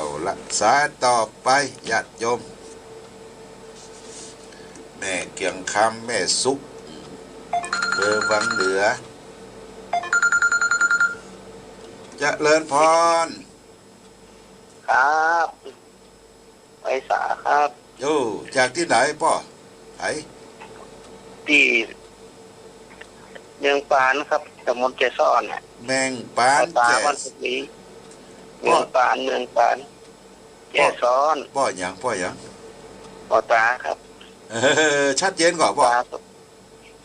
ว ละ สายต่อไป ญาติโยม แม่เกียงคำ แม่สุข อำเภอวังเหนือ เจริญพร ครับ ไหว้สาครับ โอ้ จากที่ไหนป้อ ไผ ที่เมืองปานครับ ตำบลแจซ้อนน่ะ แม่งปาน ภาษา แจ บ้านสุกลี ป้อ เมืองปาน เมืองปาน ป้อ แจซ้อน ป้อหยัง ป้อหยัง ป้อตาครับ เออ ชัดเจนก่อป้อ ตาครับ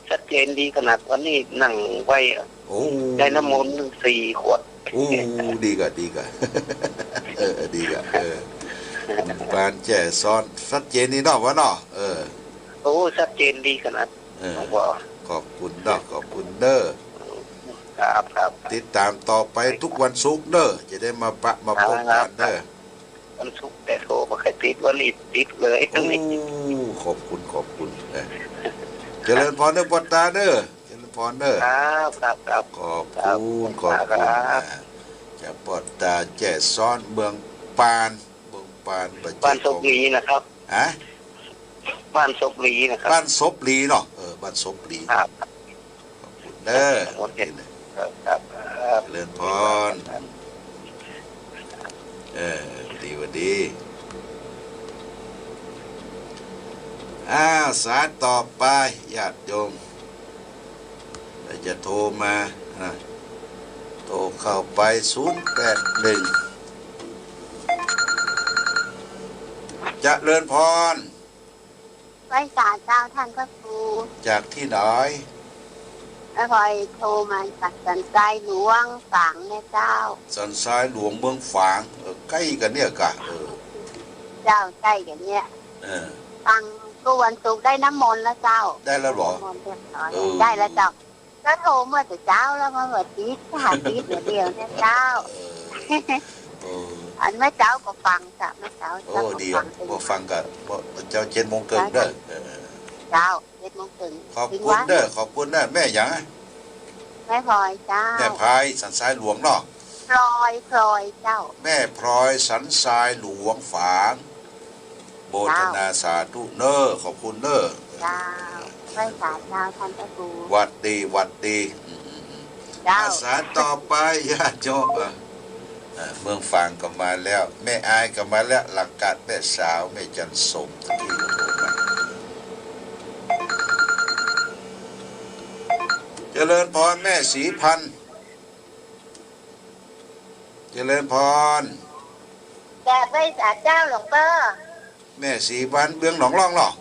ชัดเจนดีขนาด วันนี้นั่งไหว้อะ โอ้ ได้น้ำมนต์สี่ขวด โอ้ ดีกะ ดีกะ เออ ดีกะ เออ ปานแจซ้อน ชัดเจนดีเนาะป้อเนาะ เออ โอ้ ชัดเจนดีขนาด เออ หลวงพ่อ ขอบคุณเนาะ ขอบคุณเน้อ ครับ ครับ ติดตามต่อไปทุกวันศุกร์เน้อ จะได้มาปะ มาพบกันเน้อ ครับ วันศุกร์แต่โทรบ่ค่อยติด วันนี้ติดเลย โอ้ ขอบคุณ ขอบคุณ เออ เจริญพรเน้อป้อตาเน้อ เจริญพรเน้อ ครับ ครับ ครับ ขอบคุณ ครับ ขอบคุณ ครับ อ่า จากป้อตาแจซ้อน เมืองปาน เมืองปาน บ้านสุกลีนะครับ ฮะ บ้านสุกลีนะครับ บ้านสุกลีเนาะ เออ บ้านสุกลี ครับ ขอบคุณเน้อ ครับ ครับ ครับ เจริญพร เออ ดี หวัดดี อ้าว สายต่อไป ญาติโยม ใครจะโทรมานะ โทรเข้าไป ศูนย์แปดหนึ่ง เจริญพร ไหว้สาเจ้าท่านพระครู จากที่ไหน แม่พลอยโทรมาจากสันทรายหลวงฝางเนี่ยเจ้า สันทรายหลวงเมืองฝาง เออ ใกล้กันเนี่ยกะ เออ เจ้า ใกล้กันเนี่ย เออ ฟังทุกวันศุกร์ ได้น้ำมนต์แล้วเจ้า ได้แล้วเหรอ น้ำมนต์เรียบร้อย เออ ได้แล้วเจ้า ก็โทรเมื่อแต่เช้าแล้ว มาเมื่อติด หาติดเดี๋ยวเดียวเนี่ยเจ้า เออ เออ อันเมื่อเช้าก็ฟังจ้ะ เมื่อเช้า โอ้ ก็ ดีอ่ะ ฟัง บ่ฟังกะ บ่ เจ้า เจ็ดโมงครึ่งเด้อ เจ้า เออ เจ้า เจ็ดโมงครึ่ง ขอบคุณเด้อ ถึงวัด ขอบคุณเด้อ แม่หยัง แม่พลอยเจ้า แม่พลอย สันทรายหลวงเนาะ พลอย พลอยเจ้า แม่พลอย สันทรายหลวงฝาง โมทนาสาธุเน้อ ขอบคุณเน้อ เจ้า ไหว้สาเจ้าท่านพระครู หวัดดี หวัดดี อืม อืม อืม เจ้า อาสาต่อไป ญาติโยม อ่ะ อ่ะ เมืองฝางก็มาแล้ว แม่อายก็มาแล้ว หลังกาดแม่สาว แม่จันทร์สม ตะกี้ก็โทรมา เจริญพร แม่ศรีพันธุ์ เจริญพร กราบไหว้สาเจ้าหลวงพ่อ แม่ศรีพันธุ์ เมืองหนองล่องเนาะ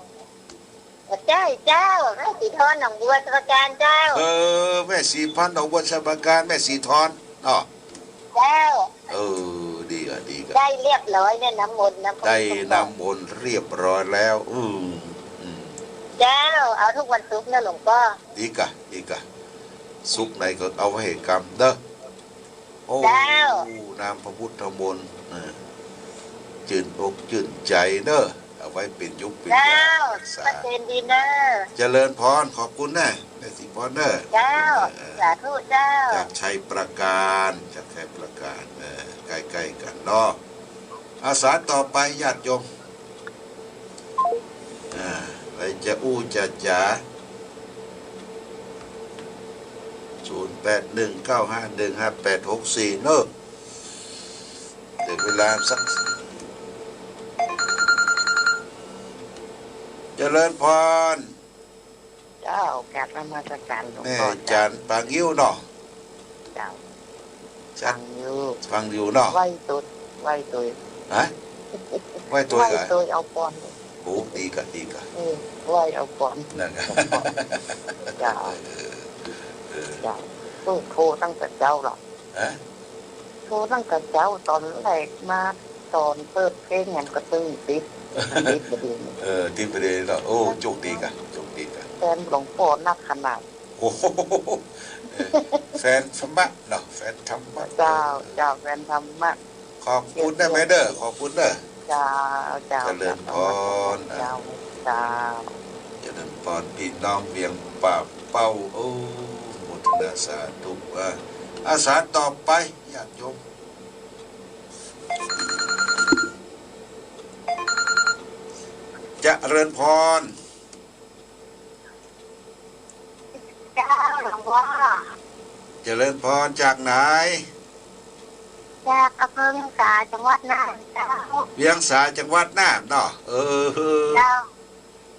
ใช่เจ้า แม่ศรีทอนหนองบัวสมุทรปราการเจ้า เออ แม่ศรีพันธุ์ หนองบัวสมุทรปราการ แม่ศรีทอนเนาะ เจ้า เออ ดีกะ ดีกะ ได้เรียบร้อยเนี่ย น้ำมนต์ น้ำมนต์ ได้น้ำมนต์เรียบร้อยแล้ว อืม อืม เจ้า เอาทุกวันศุกร์นะหลวงพ่อ ดีกะ ดีกะ ศุกร์ไหนก็เอาไว้ให้กำเด้อ โอ้ เจ้า น้ำพระพุทธมนต์ เออ จื่นอกจื่นใจเน้อ เอาไว้เป็นยุกเป็นยาม เจ้า รักษา ชัดเจนดีเน้อ เจริญพร ขอบคุณนะ แม่ศรีพรเน้อ เจ้า เออ เออ สาธุเจ้า จากชัยปราการ จากชัยปราการ เออ ใกล้ๆกันเนาะ อาสาต่อไป ญาติโยม อ่า ใครจะอู้จะจ๋า ศูนย์แปดหนึ่ง เก้าห้าหนึ่ง ห้าแปดหกสี่ เนอะ เดี๋ยวเวลาสัก เจริญพร เจ้า กราบนมัสการหลวงพ่อ แม่จันทร์ปางงิ้วเนาะ เจ้า จันทร์ ปางงิ้ว ปางงิ้วเนาะ ไหว้ตุ๊ด ไหว้ตุ๊ด ฮะ ไหว้ตุ๊ดเหรอ ไหว้ตุ๊ดเอาก่อน โอ้ ดีกะ ดีกะ เออ ไหว้เอาก่อน นั่นกะ เจ้า เออ เออ เจ้า เออ โทรตั้งแต่เช้าละ ฮะ โทรตั้งแต่เช้า ตอนแรกมา ตอนเปิดเพลงนั้นก็ตึงติด ติดพอดี เออ ติดพอดีเนาะ โอ้ โชคดีกะ โชคดีกะ แฟนหลวงพ่อนักขนาด โอ้โห เออ แฟนธรรมะเนาะ แฟนธรรมะ เจ้า เออ เจ้า แฟนธรรมะ ขอบคุณนะแม่เด้อ ขอบคุณเด้อ เจ้า เจ้า เจริญพร เจ้า เจ้า เจริญพร พี่น้องเวียงป่าเป้า โอ้ โมทนาสาธุ อ่ะ อาสาต่อไป ญาติโยม เจริญพร เจ้า หลวงพ่อ เจริญพร จากไหน จากอำเภอเวียงสา จังหวัดน่าน เจ้า เวียงสา จังหวัดน่านเนาะ เออ เจ้า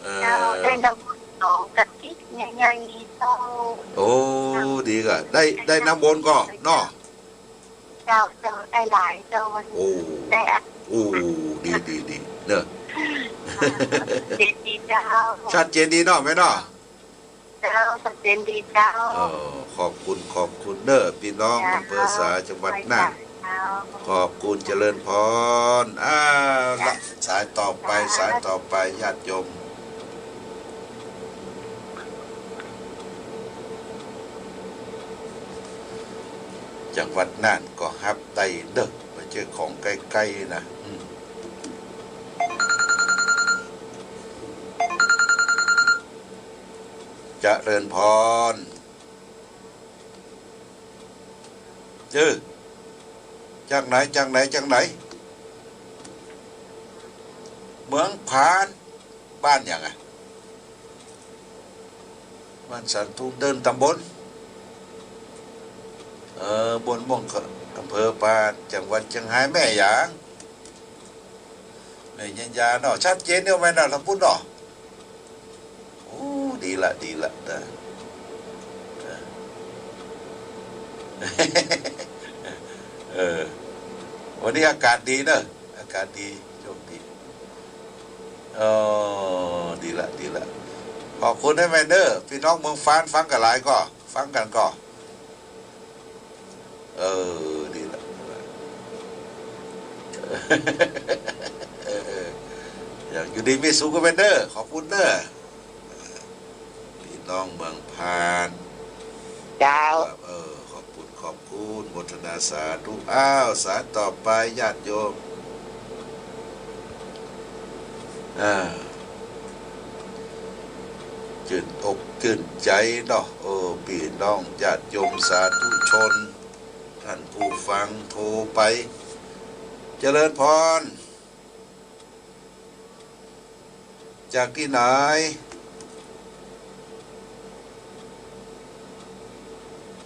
เออ เจ้า ได้น้ำมนต์หนองกระติกใหญ่ๆ เจ้า โอ้ ดีกะ ได้ ได้น้ำมนต์ก่อเนาะ เจ้า เจ้า ได้หลายเจ้า วันนี้ โอ้ ได้อ่ะ โอ้ ดี ดี ดี เนอะ ชัดเจนดีเจ้า ชัดเจนดีเนาะแม่เนาะ เจ้า ชัดเจนดีเจ้า เออ ขอบคุณ ขอบคุณเด้อ พี่น้อง เจ้า อำเภอสา จังหวัดน่าน เจ้า ขอบคุณ เจริญพร อ้าว ละ สายต่อไป สายต่อไป ญาติโยม จังหวัดน่านก็ฮับได้เด้อ บ่ใจ้ของใก้ๆ นะ อืม เจริญพร เออ จากไหน จากไหน จากไหน เมืองผาน บ้านหยังอะ บ้านสาธุเดินตำบล เออ บ้านม่วง อำเภอปาน จังหวัดเชียงราย แม่หยัง แม่ญาญาเนาะ ชัดเจนเด้อแม่เนาะ ทางพุ้นเนาะ โอ้ ดีละ ดีละ นะ เออ วันนี้อากาศดีเนอะ อากาศดี โชคดี เออ ดีละ ดีละ ขอบคุณนะแม่เด้อ พี่น้องเมืองฟ้านฟังกันหลายก่อ ฟังกันก่อ เออ ดีละ เออ เออ อย่างอยู่ดีมีสุขก็เป็นเด้อ ขอบคุณเด้อ พี่น้องเมืองพาน เจ้า ครับ เออ ขอบคุณ ขอบคุณ โมทนาสาธุ อ้าว สายต่อไป ญาติโยม อ่า จื่นอกจื่นใจ๋เนาะ เออ พี่น้องญาติโยมสาธุชน ท่านผู้ฟังโทรไป เจริญพร จากที่ไหน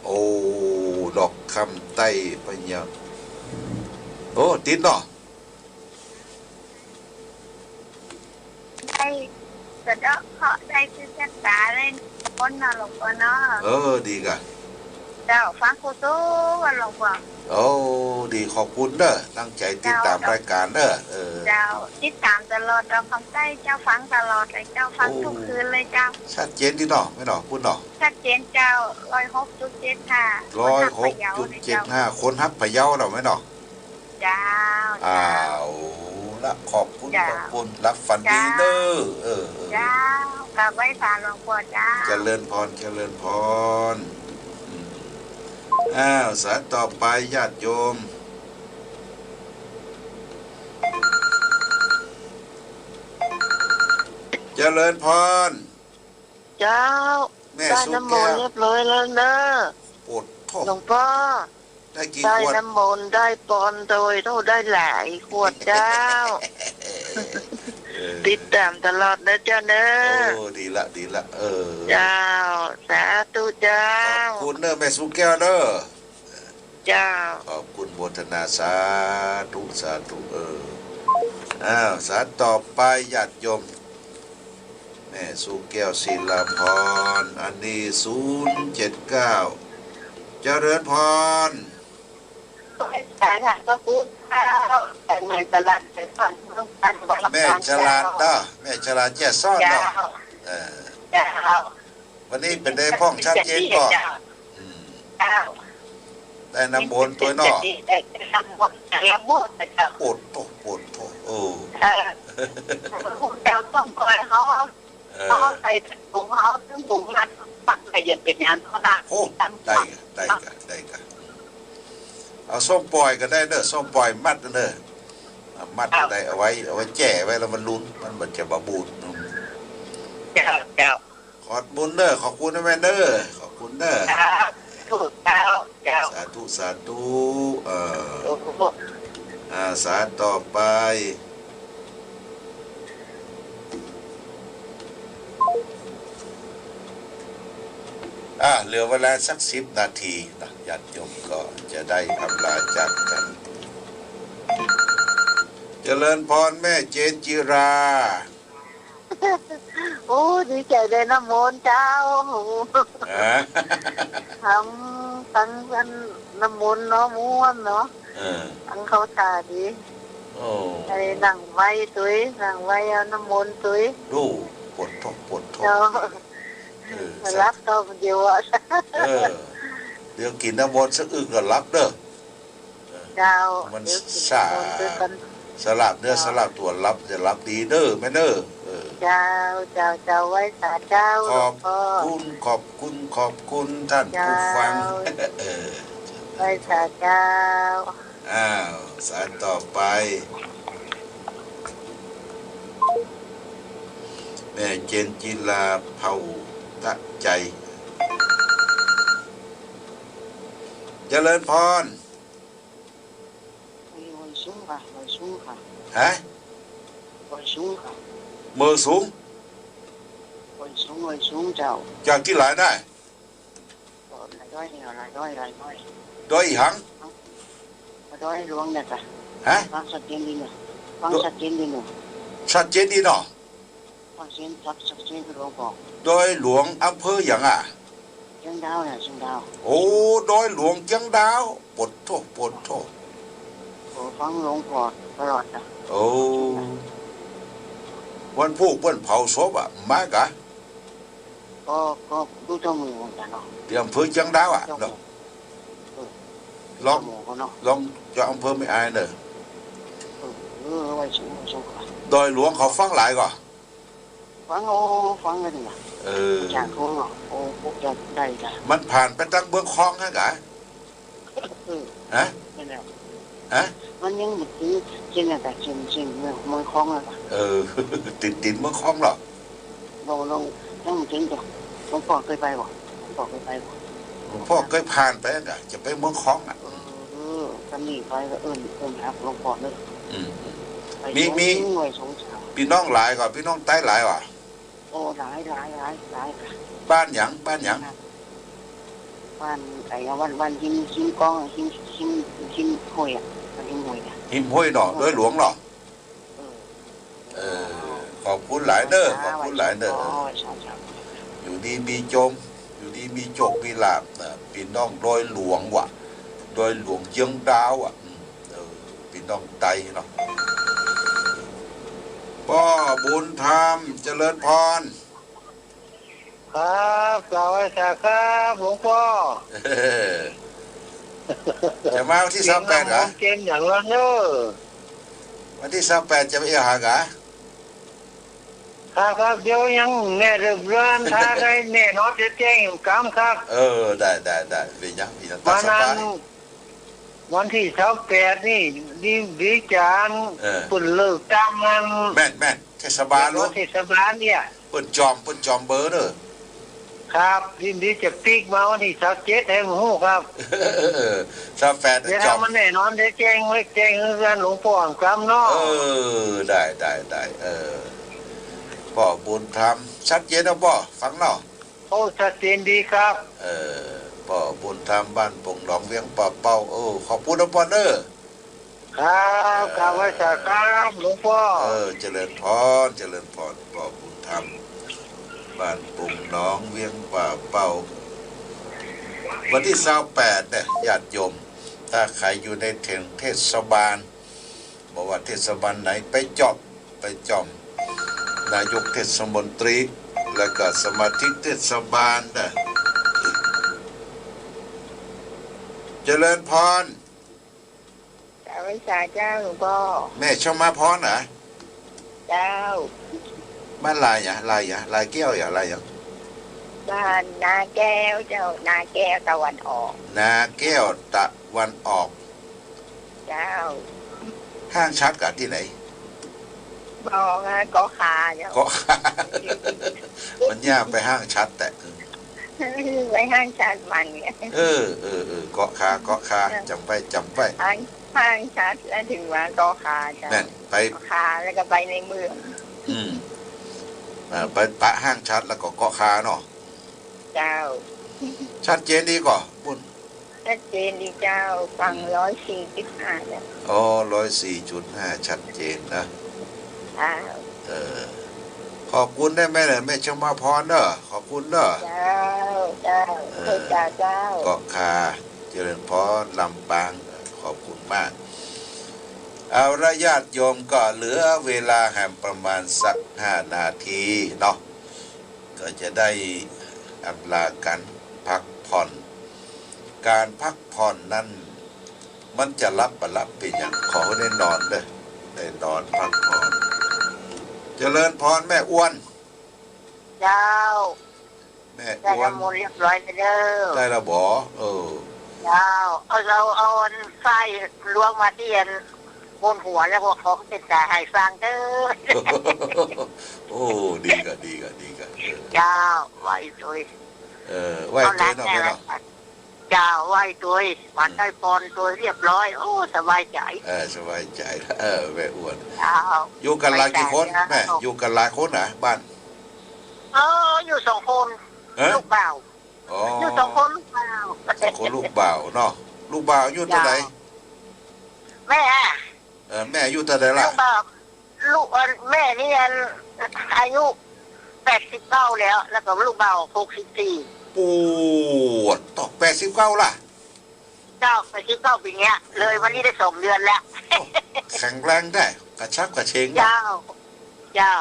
โอ้ ดอกคำใต้พะเยา โอ้ ติดเนาะ ได้สะเดาะเคราะห์ ได้สืบชะตา ได้พ้นเนาะหลวงพ่อเนาะ เออ ดีกะ เจ้า ฟังคู่สู้วันหลวงพ่อ โอ้ ดี ขอบคุณเด้อ ตั้งใจติดตาม เจ้า รายการเด้อ เออ เจ้า ติดตามตลอด ดอกคำใต้ เจ้า ฟังตลอดเลยเจ้า ฟัง โอ้ ทุกคืนเลยเจ้า ชัดเจนดีเนาะ แม่เนาะ พุ้นเนาะ ชัดเจนเจ้า ร้อยหกจุดเจ็ดห้า ร้อยหกจุดเจ็ดห้า คนฮักพะเยาเนาะ แม่เนาะ เจ้า อ้าว เจ้า ละ ขอบคุณ เจ้า ขอบคุณ หลับฝันดีเด้อ เจ้า เออ เออ เจ้า กราบไหว้สาหลวงพ่อเจ้า เจริญพร เจริญพร อืม อ้าว สายต่อไป ญาติโยม เจริญพร เจ้า แม่ ได้ สุ น้ำม แก้นต์ ว เรียบร้อยแล้วเนอะ โอ้โธ่ หลวงพ่อ ได้กี่ ได้ ขวด น้ำมนต์ ได้ปอนโดยเท่า ได้หลายขวดเจ้า เออ ติดตามตลอดนะเจ้าเนอะ โอ้ ดีละ ดีละ เออ เจ้า สาธุเจ้า ขอบคุณเนอะ แม่สุแก้วเนอะ เจ้า ขอบคุณ โมทนา สาธุ สาธุ เออ อ้าว สายต่อไป ญาติโยม แม่สุแก้ว ศิลาพร อันนี้ ศูนย์เจ็ดเก้า เจริญพร สาธุ ขอบคุณเจ้า แต่แม่จรัส แต่ก่อนเมืองกัน แม่จรัสเนาะ แม่จรัสแจ้ซ้อนเนาะ เจ้า เออ เจ้า วันนี้เป็นได้พ่องชัดเจนก่อน เจ้า อืม เจ้า ได้น้ำมนต์ตั๊วเนาะ ได้น้ำมนต์ น้ำมนต์เจ้า โอดโธ่ โอดโธ่ เออ เออ เจ้าต้องคอยเขา เออ เขาใส่ถุงเขา ซึ่งถุงนั้นปักใส่เย็นเป็นงานเขาละ โอ้ ได้กะ ได้กะ ได้กะ เอาส้มป่อยก็ได้เน้อ ส้มป่อยมัดเน้อ เอามัดก็ได้ เอาไว้ เอาไว้แจ้ไว้แล้วมันลุ้น มันบ่จะบ่บูด เจ้า เจ้า ขอบคุณเน้อ ขอบคุณนะแม่เน้อ ขอบคุณเน้อ สาธุ เจ้า เจ้า สาธุ สาธุ เอ่อ โอ้โห อ่า สายต่อไป อ่ะ เหลือเวลาสักสิบนาทีนะ ญาติโยมก็จะได้อำลาจากกัน เจริญพรแม่เจนจิรา โอ้ ดีใจได้น้ำมนต์เจ้า ฮะ ทั้ง ทั้งอันน้ำมนต์เนาะ ม่วนเนาะ เออ ทั้งเข้าตาดี โอ้ ไอ้นั่งไหว้ตุ้ย นั่งไหว้เอาน้ำมนต์ตุ้ย ดู ปวดท้อง ปวดท้อง เจ้า เออ มารับก็เดียวอะ เออ เดี๋ยวกินน้ำมนต์สักอึกก็รับเด้อ เจ้า มัน เดี๋ยวกิน สา น้ำมนต์ด้วยกัน สลาบเนื้อ เจ้า สลาบตัว รับจะรับดีเน้อแม่เน้อ เออ เจ้า เจ้า เจ้า ไหว้สาเจ้า ขอบ หลวงพ่อ คุณ ขอบคุณ ขอบคุณท่าน เจ้า ผู้ฟัง เออ ไหว้สาเจ้า อ้าว สายต่อไป แม่เจนจิรา เผ่าตะใจ เจริญพร วันสูงค่ะ วันสูงค่ะ ฮะ วันสูงค่ะ เมือสูง วันสูง วันสูงเจ้า จากที่ไหนได้ ก็หลายร้อยเนี่ย หลายร้อย หลายร้อย ดอยอีหัง ดอยหลวงเนี่ยค่ะ ฮะ ฟังชัดเจนดีเนี่ย ฟังชัดเจนดีเนี่ย ชัดเจนดีเนาะ ฟังเสียงชัด ชัดเจน หลวงพ่อ ดอยหลวง อำเภอหยังอ่ะ เชียงดาวเนี่ย เชียงดาว โอ้ ดอยหลวงเชียงดาว ปวดโทษ ปวดโทษ โอ้ ฟังหลวงพ่อตลอดนะ โอ้ วันพูกเปิ้นเผาศพอ่ะ มากะ ก็ ก็รู้เจ้าหมู่เหมือนกันเนาะ ที่อำเภอเชียงดาวอ่ะ เจ้าหมู่ เนาะ เออ ลอง เจ้าหมู่เขาเนาะ ลองเจ้าอำเภอไม่อายเนอะ เออ เออ ไหว้สูง ไหว้สูงค่ะ ดอยหลวงเขาฟังหลายก่อ ฟัง โอ้ ฟังเลยนี่นะ เออ อาจารย์เขาเนาะ โอ้ พวกจะได้จ้ะ มันผ่านไปทางเมืองคองฮะกะ เออ ฮะ นั่นแหละ ฮะ มันยังบ่ถึงเชียงดาว เชียง เชียงเมือง เมืองคองอะค่ะ เออ ติด ติดเมืองคองเหรอ บ่ ลอง ยังบ่ถึงจ้ะ หลวงพ่อเคยไปบ่ หลวงพ่อเคยไปบ่ หลวงพ่อเคยผ่านไปอะ จะไปเมืองคองอ่ะ เออ เออ คันนี้ไปก็เอิ้น เอิ้นหาหลวงพ่อเลย อืม ไป มี สอง มี หน่วยสองสาม พี่น้องหลายก่อ พี่น้องไต้หลายว่ะ โอ้ หลาย หลาย หลาย หลายค่ะ บ้านหยัง บ้านหยัง บ้านไอ้ บ้าน บ้านหิน หินกอง หิน หิน หินห้วยอะ บ้านหินห้วยอะ หินห้วยเนาะ ดอยหลวงเนาะ เออ เออ ขอบคุณหลายเด้อ ขอบคุณหลายเด้อ เออ อยู่ดีมีโจม อยู่ดีมีโจกมีลาภนะ พี่น้องดอยหลวงว่ะ ดอยหลวงเชียงดาวอ่ะ อืม เออ พี่น้องไต้เนาะ ป้อบุญธรรม เจริญพร ครับ กราบไหว้สาครับ หลวงพ่อ จะมาวันที่ซาวแปดเหรอ เก่งอย่างละเนอะ วันที่ซาวแปดจะไปเอี่ยวหากะ ครับ ครับ เดี๋ยวยังแน่เรื่องเรือน ถ้าได้แน่นอนจะแจ้งกรรมครับ เออ ได้ ได้ ได้ เป็นยัง เป็นยัง ตามสบาย วันนั้น วันที่ซาวแปดนี่ ดี ดีจาน เออ เปิ้นเลิกตั้งงาน แม่น แม่น เทศบาล เทศบาลเนี่ย เปิ้นจอม เปิ้นจอมเบอร์เด้อ ครับ ยินดีจะปิ๊กมาวันที่ซาวเจ็ดให้ฮู้ครับ ซาวแปด เดี๋ยว จอม ถ้ามันแน่นอน เดี๋ยวแจ้งไว้ แจ้งเฮือนหลวงพ่อก่อนเนาะ เออ ได้ ได้ ได้ เออ ป้อบุญธรรม ชัดเจนเนาะป้อ ฟังเนาะ โอ้ ชัดเจนดีครับ เออ ป้อบุญธรรม บ้านป่งหนอง เวียงป่าเป้า เออ ขอบคุณนะป้อเด้อ ครับ เออ กราบไหว้สาครับ หลวงพ่อ เออ เจริญพร เจริญพร ป้อบุญธรรม บ้านป่งหนอง เวียงป่าเป้า วันที่ซาวแปดเนี่ย ญาติโยม ถ้าใครอยู่ในเขตเทศบาล บอกว่าเทศบาลไหนไปจอบไปจอม นายกเทศมนตรี แล้วก็สมาชิกเทศบาลนะ เจริญพร กราบไหว้สาเจ้าหลวงพ่อ แม่ชมาพรเหรอ เจ้า บ้านลายหยัง ลายหยัง ลายแก้วหยัง ลายหยัง บ้านนาแก้วเจ้า นาแก้วตะวันออก นาแก้วตะวันออก เจ้า ห้างฉัตรกะตี้ไหน บอกนะ เกาะคาเจ้า เกาะคา มันยากไปห้างฉัตรแต่ ไปห้างฉัตรมันเนี่ย เออ เออ เออ เกาะคา เกาะคา เออ จ๋ำไว้ จ๋ำไว้ ห้าง ห้างฉัตรแล้วถึงว่าเกาะคาเจ้า นั่น ไป เกาะคาแล้วก็ไปในเมือง อืม อ่า ไปปะห้างฉัตรแล้วก็เกาะคาเนาะ เจ้า ชัดเจนดีก่อ ปุ้น ชัดเจนดีเจ้า ฟัง อืม ร้อยสี่จุดห้าเจ้า อ๋อ ร้อยสี่จุดห้า ชัดเจนนะ เจ้า เออ ขอบคุณได้ไหมเนี่ย แม่ชมาพรเนอะ ขอบคุณเนอะ เจ้า เจ้า เออ ขอบคุณเจ้า เกาะคา เจริญพร ลำปาง ขอบคุณมาก เอาละ ญาติโยม ก็เหลือเวลาแหมประมาณสักห้านาทีเนาะ ก็จะได้อำลากันพักผ่อน การพักผ่อนนั้น มันจะหลับบ่หลับเป็นหยัง ขอให้ได้นอนเด้อ ได้นอนพักผ่อน เจริญพรแม่อ้วน เจ้า แม่อ้วน ได้น้ำมนต์เรียบร้อยแล้วเด้อ ได้แล้วบ่ เออ เจ้า เอา เอา เอาอันไส้ลวงมาที่อันบนหัวแล้วก็ขอเป็นตาให้ฟังเด้อ โอ้ ดีกะ ดีกะ ดีกะ เออ เจ้า ไหว้โดย เออ ไหว้โดยเนาะ เอาหลาน แม่เนาะ แม่ เจ้า ไหว้โดย หวานได้ปอนโดยเรียบร้อย โอ้ สบายใจ เออ สบายใจแล้ว เออ แม่อ้วน เจ้า อยู่กันหลายกี่คน ไหว้สาเจ้า แม่ อยู่กันหลายคนนะ บ้าน เออ อยู่สองคน ฮะ ลูกบ่าว อ๋อ อยู่สองคนลูกบ่าว สองคนลูกบ่าวเนาะ ลูกบ่าวอายุเท่าไหร่ เจ้า แม่อะ เออ แม่อายุเท่าไหร่ล่ะ ลูกบ่าว ลูก อัน แม่นี่อัน อายุแปดสิบเก้าแล้ว แล้วก็ลูกบ่าวหกสิบสี่ ปวดตอก แปดสิบเก้าล่ะ เจ้า แปดสิบเก้าปีเนี้ย เลยวันนี้ได้สองเดือนแล้ว โอ้ แข็งแรงได้ กระฉับกระเฉงเนาะ เจ้า เจ้า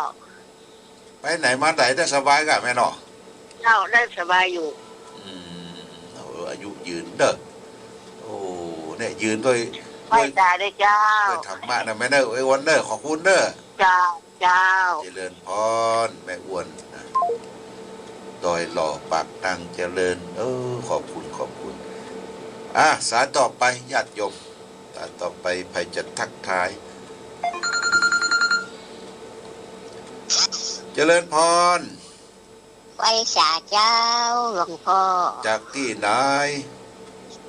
ไปไหนมาไหนได้สบายกะแม่เนาะ เจ้า ได้สบายอยู่ อืม เอา อายุยืนเด้อ โอ้ เนี่ย ยืนด้วย ไหว้สาเด้อเจ้า ด้วยธรรมะนะแม่เด้อ ไอ้วันเด้อ ขอบคุณเด้อ เจ้า เจ้า เจริญพร แม่อ้วนนะ ดอยหล่อ ปากตัง เจริญ เออ ขอบคุณ ขอบคุณ อ่ะ สายต่อไป ญาติโยม สายต่อไป ใครจะทักทาย เจริญพร ไหว้สาเจ้า หลวงพ่อ จากตี้ไหน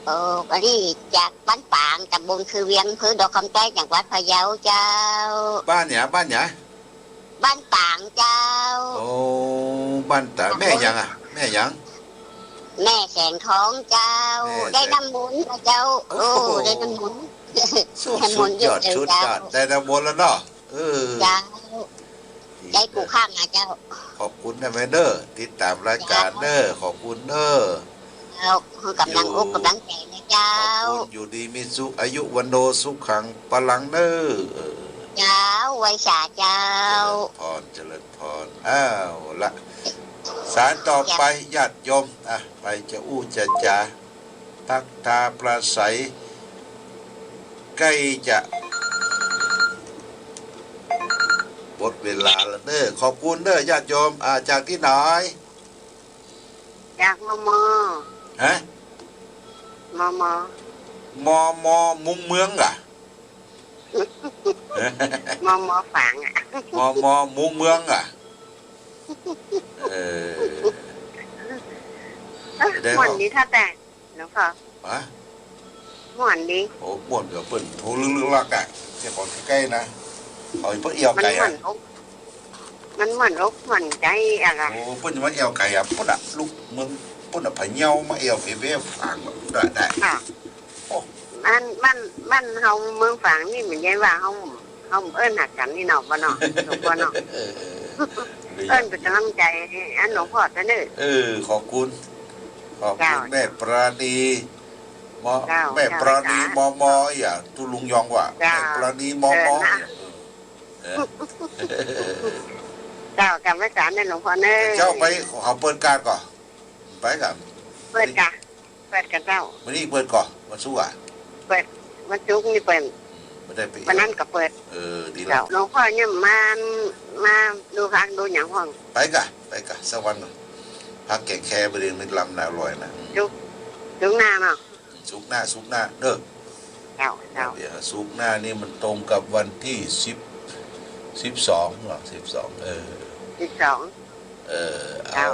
โอ้ อันนี้จากบ้านปาง ตำบลคือเวียง อำเภอดอกคำใต้ จังหวัดพะเยาเจ้า บ้านหยัง บ้านหยัง บ้านปางเจ้า โอ้ บ้านตาง แม่หยังอะ แม่หยัง แม่แสงทองเจ้า แม่แสง ได้น้ำมนต์นะเจ้า โอ้โห โอ้ ได้น้ำมนต์ สุด น้ำมนต์ สุดยอด เยอะเลย สุดยอด เจ้า ได้น้ำมนต์แล้วเนาะ เออ เจ้า ดี ได้กูข้างนะเจ้า ขอบคุณนะแม่เด้อ ติดตามรายการเด้อ เจ้า ขอบคุณเด้อ เจ้า คือกำลังอกกำลังใจนะเจ้า ขอบคุณ อยู่ดีมีสุข อายุวัณโณสุขังพลังเด้อ เออ เจ้า ไหว้สาเจ้า เจริญพร เจริญพร อ้าวละ สายต่อไป เจ้า ญาติโยม อ่ะ ไปจะอู้จะจ๋า ทักทายปราศรัย ใกล้จะหมดเวลาแล้วเด้อ ขอบคุณเด้อ ญาติโยม อ่า จากที่ไหน จาก มม. ฮะ มม. มม. มุงเมืองอะ มม. ฝางอะ มม. มุงเมืองอะ เออ ได้ ม่วนดีท่าแต่ หลวงพ่อ ฮะ ม่วนดี โอ้ ม่วนกะเปิ้นโทรลึกๆลักอะ เจ้าของใกล้ๆนะ เอาเปิ้นเอี่ยวไก่อะ มันม่วนอก มันม่วนอกม่วนใจอะล่ะ โอ้ เปิ้นจะมาเอี่ยวไก่อะ ปุ้นอะ ลูกเมืองปุ้นอะ พะเยามาเอี่ยวเฟเฟฝางแบบได้ ได้ ค่ะ โอ้ มัน มัน มัน เฮาเมืองฝางนี่เหมือนกันว่าเฮา เฮาเอิ้นหากันนี่เนาะ บ่เนาะ หลวงพ่อเนาะ เออ เออ เอิ้นเป็นกำลังใจให้อันหลวงพ่อเสนอ เออ ขอบคุณ ขอบคุณ เจ้า แม่ปราณี หมอ เจ้า แม่ เจ้า ปราณี จ๋า มอมอ อย่า ตุลุงยองว่า เจ้า แม่ปราณี มอมอ เออนะ อย่า เออ เออ เจ้า กลับมาสารเนี่ย หลวงพ่อเนอะ เจ้าไป เขาเปิดการก่อน ไปกัน เปิดกะ เปิดกันเจ้า มื้อนี้เปิดก่อน วันศุกร์อ่ะ เปิด วันศุกร์นี่เปิด ไม่ได้ไป วันนั้นก็เปิด เออ ดีแล้ว เจ้า หลวงพ่อเนี่ยมา มาดูพักดูอย่างห้อง ไปกะ ไปกะ สักวันก่อน พักแก่แค่บริเวณมิตรลำนาลอยนะ ศุกร์ ศุกร์หน้าเนาะ ศุกร์หน้า ศุกร์หน้าเด้อ เจ้า เจ้า เดี๋ยว ศุกร์หน้านี่มันตรงกับวันที่สิบ สิบสองเหรอ สิบสอง เออ สิบสอง เออ เจ้า